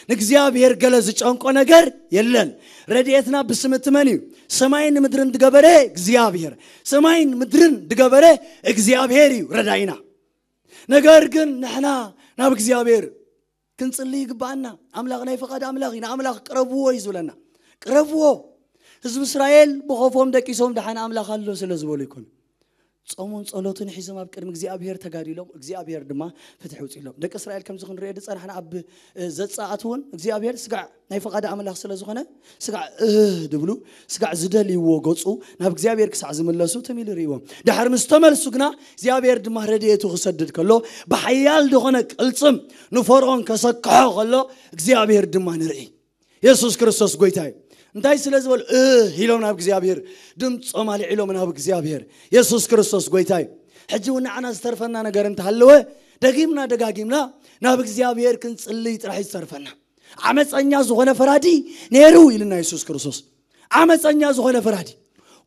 ንእግዚኣብሔር ገለ ዝጨንቆ ነገር የለን ረድኤትና ብስም እቲ መን እዩ ሰማይን ምድርን ዝገበረ እግዚኣብሔር ሰማይን ምድርን ዝገበረ እግዚኣብሔር እዩ ረዳይና ነገር ግን ንሕና ናብ እግዚኣብሔር ክንጽሊ ይግባኣና ኣምላኽ ናይ ፍቓድ ኣምላኽ እዩ ንኣምላኽ ቅረብዎ እዩ ዝብለና ቅረብዎ ህዝቢ እስራኤል ብኸፎም ደቂሶም ደሓን ኣምላኽ ኣሎ ስለ ዝበሉ ይኮኑ ጾሙን ጸሎትን ሒዞም ኣብ ቅድሚ እግዚኣብሔር ተጋዲሎም እግዚኣብሔር ድማ ፍትሒ ውፅሎም ደቂ እስራኤል ከምዚ ክንሪኦ ዝፀናሕና ኣብ ዘፃኣት እውን እግዚኣብሔር ስጋዕ ናይ ፍቓድ ኣምላኽ ስለ ዝኾነ ስጋዕ እህ ድብሉ ስጋዕ ዝደልይዎ ገፁ ናብ እግዚኣብሔር ክሳዕ ዝምለሱ ትም ኢሉ ርእይዎም ድሓር ምስ ተመልሱ ግና እግዚኣብሔር ድማ ረድኤቱ ክሰድድ ከሎ ብሓያል ዝኾነ ቅልፅም ንፈርኦን ከሰክሖ ከሎ እግዚኣብሔር ድማ ንርኢ የሱስ ክርስቶስ ጎይታ እዩ እንታይ ስለ ዝበሉ እህ ኢሎም ናብ እግዚኣብሔር ድምፆም ኣልዒሎም ናብ እግዚኣብሔር የሱስ ክርስቶስ ጎይታ እዩ ሕጂ እውን ንዓና ዝተርፈና ነገር እንተሃለወ ደጊምና ደጋጊምና ናብ እግዚኣብሔር ክንፅልይ ጥራሕ ዝተርፈና ዓመፀኛ ዝኾነ ፈራዲ ነይሩ ኢልና የሱስ ክርስቶስ ዓመፀኛ ዝኾነ ፈራዲ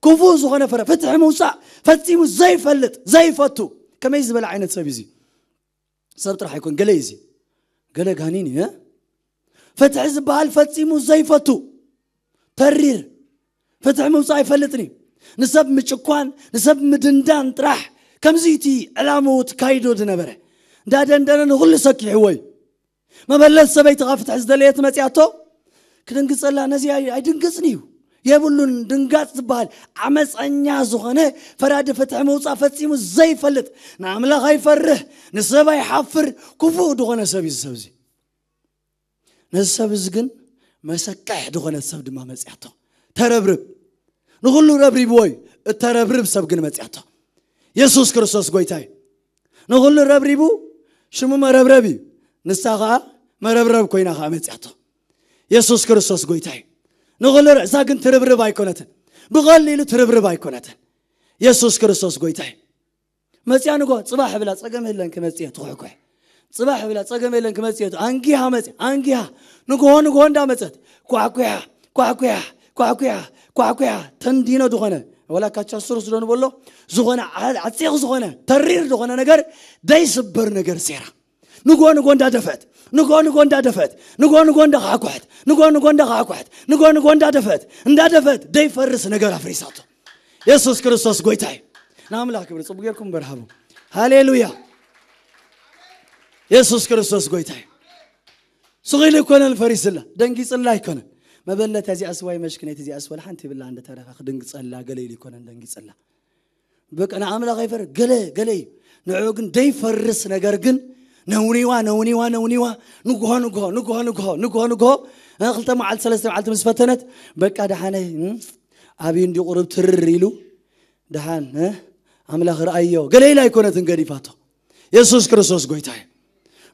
ክፉእ ዝኾነ ፈረ ፍትሒ ምውፃእ ፈፂሙ ዘይፈልጥ ዘይፈቱ ከመይ ዝበለ ዓይነት ሰብ እዩ ሰብ ጥራሕ ኣይኮን ገለ እዩ ገለ ጋኒን እዩ ፍትሒ ዝበሃል ፈፂሙ ዘይፈቱ ተሪር ፍትሒ ምውፃእ ኣይፈልጥን እዩ ንሰብ ምጭኳን ንሰብ ምድንዳን ጥራሕ ከምዚ እቲ ዕላምኡ ትካይዶ ዝነበረ እንዳደንደነ ንኩሉ ሰኪሕዎ እዩ መበለት ሰበይቲ ካብ ፍትሒ ዝደለየት መፅያቶ ክድንግፀላ ነዚ ኣይድንግፅን እዩ የብሉን። ድንጋጽ ዝበሃል ዓመፀኛ ዝኾነ፣ ፈራዲ ፍትሒ ምውፃእ ፈጺሙ ዘይፈልጥ፣ ንኣምላኽ ኣይፈርህ፣ ንሰብ ኣይሓፍር፣ ክፉእ ዝኾነ ሰብ እዩ እዚ ሰብ እዚ። ነዚ ሰብ እዚ ግን መሰክሕ ዝኾነት ሰብ ድማ መጽያቶ። ተረብርብ። ንኹሉ ረብሪብዎ እዩ። እተረብርብ ሰብ ግን መጽያቶ። የሱስ ክርስቶስ ጎይታ እዩ። ንኹሉ ረብሪቡ ሽሙ መረብረብ እዩ። ንሳ ኸዓ መረብረብ ኮይና ኸዓ መጽያቶ። የሱስ ክርስቶስ ጎይታ እዩ። ንኹሉ ረ-፣ እዛ ግን ትርብርብ ኣይኮነትን። ብቐሊሉ ትርብርብ ኣይኮነትን። የሱስ ክርስቶስ ጎይታ እዩ። መጽያ ንጎ ጽባሕ ብላ ጸገም የለን ክመጽእ ትኹሕኩሕ። ጽባሕ ብላ ጸገም የለን ክመጽእ፣ ኣንጊሃ መጽያ፣ ኣንጊሃ። ንግሆ ንግሆ እንዳመጸት ኳሕኩያ፣ ኳሕኩያ፣ ኳሕኩያ፣ ኳሕኩያ። ተንዲኖ ዝኾነ፣ ወላ ካቻ ሱሩስ ዶ ንበሎ፣ ዝኾነ ዓ-፣ ዓጺቕ ዝኾነ፣ ተሪር ዝኾነ ነገር፣ ደይስበር ነገር ሴራ። ንግሆ ንግሆ እንዳደፈት፣ ንግሆ ንግሆ እንዳደፈት፣ ንግሆ ንግሆ እንዳኻሕኩሐት፣ ንግሆ ንግሆ እንዳኻሕኩሐት፣ ንግሆ ንግሆ እንዳደፈት፣ እንዳደፈት፣ ደይፈርስ ነገር ኣፍሪሳቶ። የሱስ ክርስቶስ ጎይታ እዩ። ንኣምላኽ ክብሪ። ጽቡቅ ጌርኩም በርሃቡ። ሃሌሉያ። የሱስ ክርስቶስ ጎይታ እዩ። ስቕ ኢሉ ኣይኮነን ፈሪስላ፣ ደንጊጽላ ኣይኮነን። መበለት እዚኣስ ዋይ መሽክነት እዚኣስ ወላ ሓንቲ ይብላ እንደተረፈ ክድንግጸላ ገለ ኢሉ ኣይኮነን ደንጊጸላ። በቃ ንኣምላኽ ኣይፈር-፣ ገለ፣ ገለ እዩ። ንዕኡ ግን ደይፈርስ ነገር ግን ነውኒዋ፣ ነውኒዋ፣ ነውኒዋ። ንግሆ፣ ንግሆ፣ ንግሆ፣ ንግሆ፣ ንግሆ፣ ንግሆ። እ፣ ክልተ መዓልቲ፣ ሰለስተ መዓልቲ ምስ ፈተነት፣ በቃ ደሓነይ፣ እም፣ ኣብዩ እንዲ ቁሩብ ትርር ኢሉ፣ ደሓን፣ እ፣ ኣምላኽ ረኣዮ። ገለ ኢላ ኣይኮነትን ገዲፋቶ። የሱስ ክርስቶስ ጎይታ እዩ።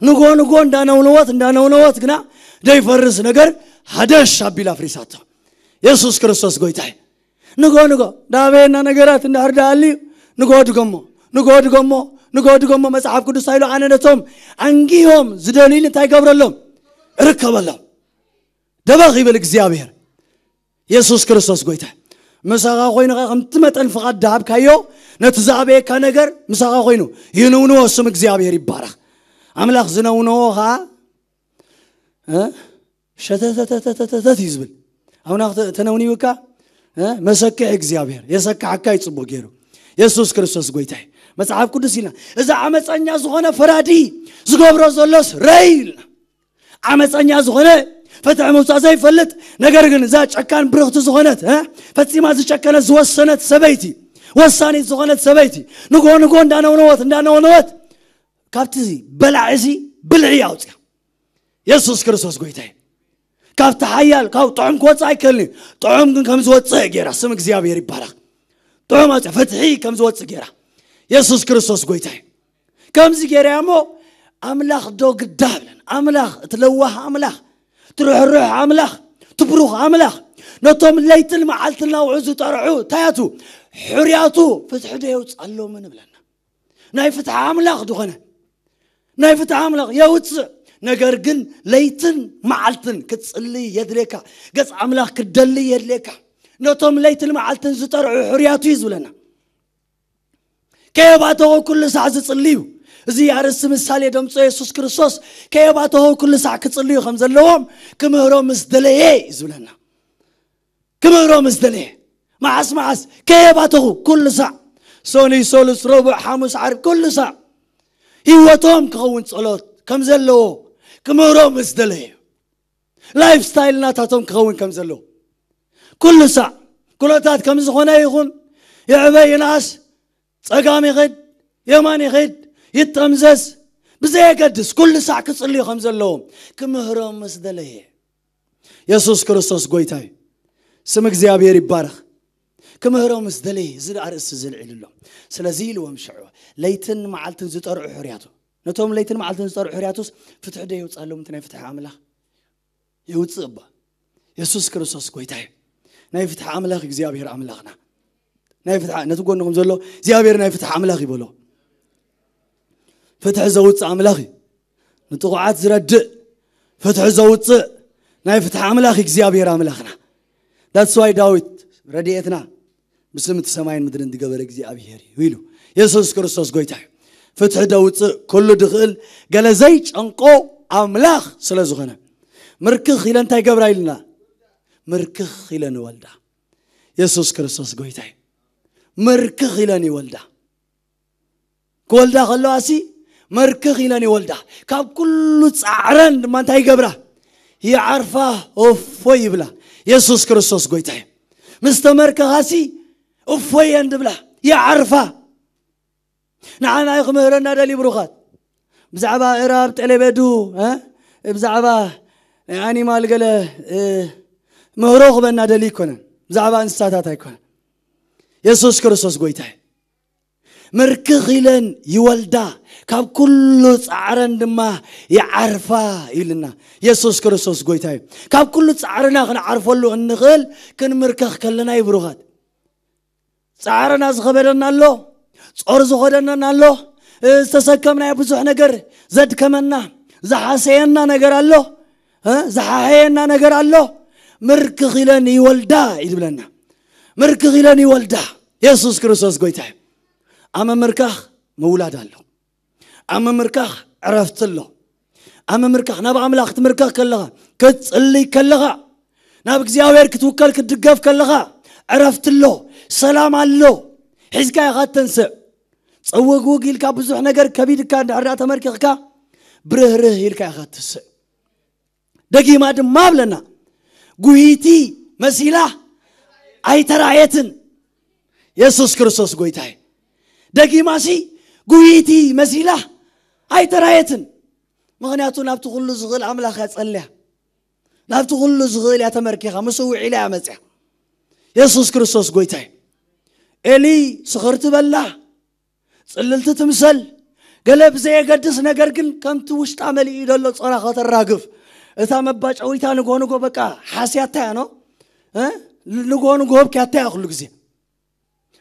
ንግሆ፣ ንግሆ እንዳነውነወት፣ እንዳነውነወት ግና ደይፈርስ ነገር ሃደሽ ኣቢላ ኣፍሪሳቶ። የሱስ ክርስቶስ ጎይታ እዩ። ንግሆ፣ ንግሆ፣ ዳበየና ነገራት እንድሕር ደኣ ኣልዩ፣ ንግሆ ድገሞ፣ ንግሆ ድገሞ፣ ንግሆ ድገሞ። መጽሓፍ ቅዱስ እንታይ ኢሉ? ኣነ ነቶም ኣንጊሆም ዝደልዩኒ እንታይ ገብረሎም? እርከበሎም። ደበኽ ይብል እግዚኣብሔር። የሱስ ክርስቶስ ጎይታ። ምሳኻ ኮይኑ ኸዓ ከምቲ መጠን ፍቓድ ደሃብካዮ፣ ነቲ ዝኣበየካ ነገር ምሳኻ ኮይኑ ይንውንዎ። ስም እግዚኣብሔር ይባረኽ። ኣምላኽ ዝነውንዎ ኸዓ፣ እ? ሸተተተተተተት እዩ ዝብል። ኣምላኽ ተ-፣ ተነውኒውካ፣ እ? መሰክሕ እግዚኣብሔር የሰክሓካ እዩ ጽቡቕ ገይሩ። የሱስ ክርስቶስ ጎይታ እዩ። መጽሓፍ ቅዱስ ኢልና፣ እዚ ዓመፀኛ ዝኾነ ፈራዲ ዝገብሮ ዘሎስ ረይ ኢልና። ዓመፀኛ ዝኾነ ፍትሒ ምውፃእ ዘይፈልጥ፣ ነገር ግን እዛ ጨካን ብርኽቲ ዝኾነት፣ እ? ፈጺማ ዝጨከነት ዝወሰነት ሰበይቲ፣ ወሳኒት ዝኾነት ሰበይቲ፣ ንግሆ ንግሆ እንዳነውነወት፣ እንዳነውነወት፣ ካብቲ በላዒ እዚ ብልዒ ኣውፅያ። የሱስ ክርስቶስ ጎይታ እዩ። ካብቲ ሓያል፣ ካብ ጥዑም ክወፅእ ኣይክእልን እዩ። ጥዑም ግን ከም ዝወፅእ ገይራ፣ ስም እግዚኣብሔር ይባረኽ። ጥዑም ኣውፅያ፣ ፍትሒ ከም ዝወፅእ ገይራ። የሱስ ክርስቶስ ጎይታ እዩ። ከምዚ ገይራ እሞ፣ ኣምላኽ ዶ ግዳ ብለን፣ ኣምላኽ፣ እቲ ለዋህ ኣምላኽ፣ እቲ ርሕሩሕ ኣምላኽ፣ እቲ ብሩኽ ኣምላኽ፣ ነቶም ለይትን መዓልትን ናውዑ ዝጠርዑ፣ እንታይ ኣቱ፣ ሕርያቱ፣ ፍትሒ ዶ የውፅኣሎምን ብለና። ናይ ፍትሒ ኣምላኽ ዝኾነ፣ ናይ ፍትሒ ኣምላኽ የውፅእ። ነገር ግን ለይትን መዓልትን ክትጽልይ የድልየካ። ገጽ ኣምላኽ ክትደሊ የድልየካ። ነቶም ለይትን መዓልትን ዝጠርዑ ሕርያቱ እዩ ዝብለና። ከየባተኹ ኩሉ ሳዕ ዝጽልዩ። እዚ ኣርእስቲ ምሳሌ ደምጾ የሱስ ክርስቶስ ከየባተኹ ኩሉ ሳዕ ክጽልዩ ከም ዘለዎም ክምህሮም ምስ ደለየ እዩ ዝብለና። ክምህሮም ምስ ደለየ። መዓስ መዓስ ከየባተኹ ኩሉ ሳዕ። ሶኒ፣ ሶሉስ፣ ረቡዕ፣ ሓሙስ፣ ዓርብ ኩሉ ሳዕ። ህይወቶም ክኸውን ጸሎት ከም ዘለዎ ክምህሮም ምስ ደለየ። ላይፍ ስታይል ናታቶም ክኸውን ከም ዘለዎ። ኩሉ ሳዕ ኩነታት ከም ዝኾነ ይኹን፣ ይዕበ ይንኣስ፣ ጸጋም ይኸድ፣ የማን ይኸድ፣ ይጠምዘዝ፣ ብዘየገድስ ኩሉ ሳዕ ክጽልዩ ከም ዘለዎም ክምህሮም ምስ ደለየ። የሱስ ክርስቶስ ጎይታ እዩ። ስም እግዚኣብሔር ይባረኽ። ክምህሮም ምስ ደለየ እዚ ኣርእስቲ ዝልዒሉ ኣሎ። ስለዚ ኢልዎም ሽዑ፣ ለይትን መዓልትን ዝጠርዑ ሕርያቱ። ነቶም ለይትን መዓልትን ዝጠርዑ ሕርያቱስ ፍትሒ ዶ የውፅኣሎም? እቲ ናይ ፍትሒ ኣምላኽ የውፅእ እባ። የሱስ ክርስቶስ ጎይታ እዩ። ናይ ፍትሒ ኣምላኽ እግዚኣብሔር ኣምላኽና። ናይ ፍትሒ፣ ነቲ ጎንኹም ዘሎ እግዚኣብሔር ናይ ፍትሒ ኣምላኽ ይበሎ። ፍትሒ ዘውፅእ ኣምላኽ እዩ። ንጥቑዓት ዝረድእ ፍትሒ ዘውፅእ ናይ ፍትሒ ኣምላኽ እግዚኣብሔር ኣምላኽና። That's why ዳዊት ረድኤትና ብስም እቲ ሰማይን ምድርን ዝገበረ እግዚኣብሔር እዩ ኢሉ። የሱስ ክርስቶስ ጎይታ እዩ። ፍትሒ ደውፅእ ኩሉ ድኽእል ገለ ዘይጨንቆ ኣምላኽ ስለ ዝኾነ። ምርክኽ ኢለ እንታይ ገብራ ኢልና? ምርክኽ ኢለ ንወልዳ። የሱስ ክርስቶስ ጎይታ እዩ። ምርክኽ ኢለን ይወልዳ። ክወልዳ ከለዋ ሲ መርክኽ ኢለን ይወልዳ። ካብ ኩሉ ጻዕረን ድማ እንታይ ይገብራ? ይዓርፋ፣ እፎይ ይብላ። የሱስ ክርስቶስ ጎይታ እዩ። ምስ ተመርከኻሲ እፎየን ድብላ፣ ይዓርፋ። ንዓና እዩ ክምህረና ደልዩ ብሩኻት። ብዛዕባ እራብ ጤሌበዱ፣ እ? ብዛዕባ ናይ ኣኒማል ገለ፣ እ፣ ምህሮ ክበና ደልዩ ኣይኮነን። ብዛዕባ እንስሳታት ኣይኮነን። የሱስ ክርስቶስ ጎይታ እዩ። ምርክኽ ኢለን ይወልዳ፣ ካብ ኩሉ ጻዕረን ድማ ይዓርፋ ኢልና። የሱስ ክርስቶስ ጎይታ እዩ። ካብ ኩሉ ጻዕርና ክንዓርፈሉ እንኽእል ክንምርከኽ ከለና እዩ ብሩኻት። ጻዕርና ዝኸበደና ኣሎ፣ ጾር ዝኸደነና ኣሎ፣ ዝተሰከምናዮ ብዙሕ ነገር ዘድከመና፣ ዝሓሰየና ነገር ኣሎ፣ እ፣ ዝሓሐየና ነገር ኣሎ። ምርክኽ ኢለን ይወልዳ እዩ ዝብለና። ምርክኽ ኢለን ይወልዳ። የሱስ ክርስቶስ ጎይታ እዩ። ኣብ ምምርካኽ ምውላድ ኣሎ። ኣብ ምምርካኽ ዕረፍቲ ኣሎ። ኣብ ምምርካኽ፣ ናብ ኣምላኽ ክትምርከኽ ከለኻ፣ ክትጽልይ ከለኻ፣ ናብ እግዚኣብሔር ክትውከል ክትድገፍ ከለኻ፣ ዕረፍቲ ኣሎ፣ ሰላም ኣሎ። ሒዝካ ኢኻ ተንስእ። ጸወግውግ ኢልካ ብዙሕ ነገር ከቢድካ እንድሕር ደኣ ተመርኪኽካ፣ ብርህርህ ኢልካ ኢኻ ትስእ። ደጊማ ድማ ብለና፣ ጉሂቲ መሲላ ኣይተራየትን። የሱስ ክርስቶስ ጎይታ እዩ። ደጊማሲ ጉሂቲ መሲላ ኣይተራየትን። ምኽንያቱ ናብቲ ኩሉ ዝኽእል ኣምላኽ እያ ጸልያ። ናብቲ ኩሉ ዝኽእል እያ ተመርኪኻ፣ ምስ ውዒላ እያ መጽያ። የሱስ ክርስቶስ ጎይታ እዩ። ኤሊ ስኽርቲ በላ፣ ጽልልቲ ትምሰል፣ ገለ ብዘየገድስ ነገር ግን ከምቲ ውሽጣ መሊኡ ዘሎ ጾራ ከተራግፍ። እታ መባጨዊታ ንጎ ንጎ በቃ ሓስያታ እያ ኖ? እ? ንጎ ንጎ ህብክያታ እያ ኩሉ ግዜ።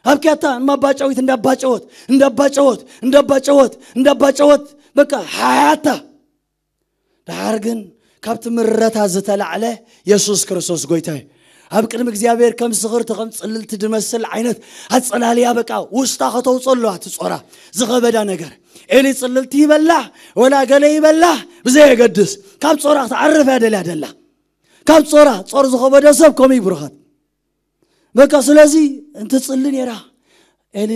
ሃብክያታ ንመባጨዊት እንዳባጨወት፣ እንዳባጨወት፣ እንዳባጨወት፣ እንዳባጨወት፣ በቃ ሓያታ። ደሓር ግን ካብቲ ምረታ ዝተላዕለ የሱስ ክርስቶስ ጎይታ እዩ። ኣብ ቅድሚ እግዚኣብሔር ከም ስኽርቲ ከም ጽልልቲ ድመስል ዓይነት ኣጸላልያ በቃ ውስጣ ከተውጽኦ ኣለዋ እቲ ጾራ ዝኸበዳ ነገር። ኤሊ ጽልልቲ ይበላ ወላ ገለ ይበላ ብዘየገድስ ካብ ጾራ ክትዓርፍ እያ ደልያ ደላ። ካብ ጾራ፣ ጾር ዝኸበዶ ሰብ ከምኡ እዩ ብሩኻት። በቃ ስለዚ እንትጽሊ ነይራ ኤሊ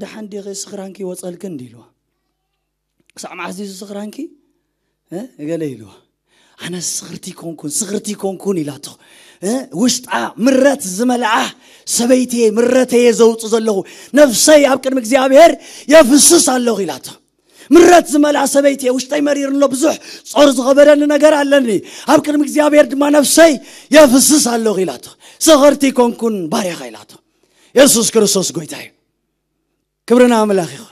ደሓን ዲኺ ስኽራንኪ ወጸልክን እንዲ ኢልዋ። ክሳዕ መዓስ ድዩ ስኽራንኪ? እ? ገለ ኢልዋ። ኣነ ስኽርቲ ኮንኩን፣ ስኽርቲ ኮንኩን ኢላቶ። እ? ውሽጣ ምረት ዝመልኣ ሰበይተየ፣ ምረተየ ዘውጽእ ዘለኹ፣ ነፍሰይ ኣብ ቅድሚ እግዚኣብሔር የፍስስ ኣለኹ ኢላቶ። ምረት ዝመልኣ ሰበይተየ፣ ውሽጠይ መሪር ኣሎ፣ ብዙሕ ጾር ዝኸበደኒ ነገር ኣለኒ። ኣብ ቅድሚ እግዚኣብሔር ድማ ነፍሰይ የፍስስ ኣለኹ ኢላቶ። ስኽርቲ ኮንኩን ባርያኻ ኢላቶ። የሱስ ክርስቶስ ጎይታ እዩ። ክብሪ ንኣምላኽ ይኹን።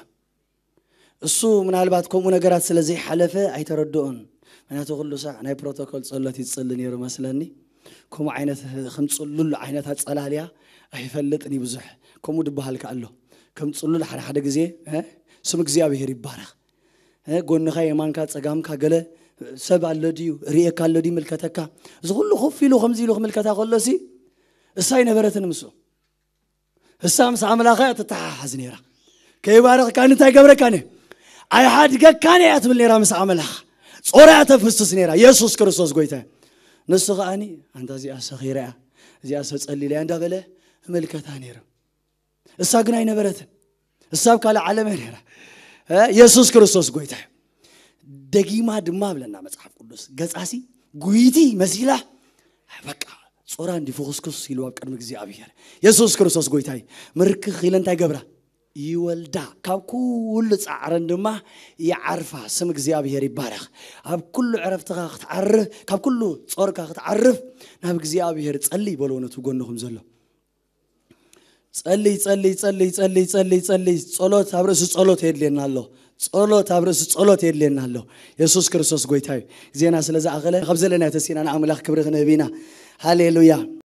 እሱ ምናልባት ከምኡ ነገራት ስለ ዘይሓለፈ ኣይተረድኦን። ምክንያቱ ኩሉ ሳዕ ናይ ፕሮቶኮል ጸሎት ይጽሊ ነይሩ መስለኒ። ከምኡ ዓይነት፣ ከም ጽሉል ዓይነት ኣጸላልያ ኣይፈልጥን እዩ ብዙሕ። ከምኡ ድበሃል ከኣ ኣሎ። ከም ጽሉል ሓደ ሓደ ግዜ፣ እ፣ ስም እግዚኣብሔር ይባረኽ። እ፣ ጎንኻ የማንካ ጸጋምካ ገለ ሰብ ኣሎ ድዩ? ርእየካ ኣሎ ድዩ? ምልከተካ? እዚ ኩሉ ኮፍ ኢሉ ከምዚ ኢሉ ክምልከታ ከሎሲ እሳ ኣይነበረትን ምስኡ። እሳ ምስ ኣምላኻ እያ ትተሓሓዝ ነይራ። ከይባረኽካኒ እንታይ ገብረካኒ? ኣይሓድገካን እያ ትብል ነይራ ምስ ኣምላኽ። ጾራ እያ ተፍስስ ነይራ። የሱስ ክርስቶስ ጎይታ እዩ። ንሱ ከኣኒ ኣንታ እዚኣ ሰኺራ እያ፣ እዚኣ ሰጸሊላ እያ እንዳበለ እምልከታ ነይሩ። እሳ ግን ኣይነበረትን። እሳ ኣብ ካልእ ዓለም እያ ነይራ። እ፣ የሱስ ክርስቶስ ጎይታ እዩ። ደጊማ ድማ ብለና መጽሓፍ ቅዱስ ገጻሲ ጉይቲ መሲላ በቃ ጾራ እንዲ ፍኹስኩስ ኢሉ ኣብ ቅድሚ እግዚኣብሔር። የሱስ ክርስቶስ ጎይታ እዩ። ምርክኽ ኢለ እንታይ ገብራ? ይወልዳ። ካብ ኩሉ ጻዕረን ድማ ይዓርፋ። ስም እግዚኣብሔር ይባረኽ። ኣብ ኩሉ ዕረፍትኻ ክትዓርፍ፣ ካብ ኩሉ ጾርካ ክትዓርፍ ናብ እግዚኣብሔር ጸሊ በልዎ ነቲ ጎንኹም ዘሎ። ጸሊ፣ ጸሊ፣ ጸሊ፣ ጸሊ፣ ጸሊ፣ ጸሊ። ጸሎት ኣብ ርእሲ ጸሎት የድልየና ኣሎ። ጸሎት ኣብ ርእሲ ጸሎት የድልየና ኣሎ። የሱስ ክርስቶስ ጎይታ እዩ። ግዜና ስለ ዝኣኸለ ካብ ዘለናዮ ተሲእና ንኣምላኽ ክብሪ ክንህብ ኢና። ሃሌሉያ።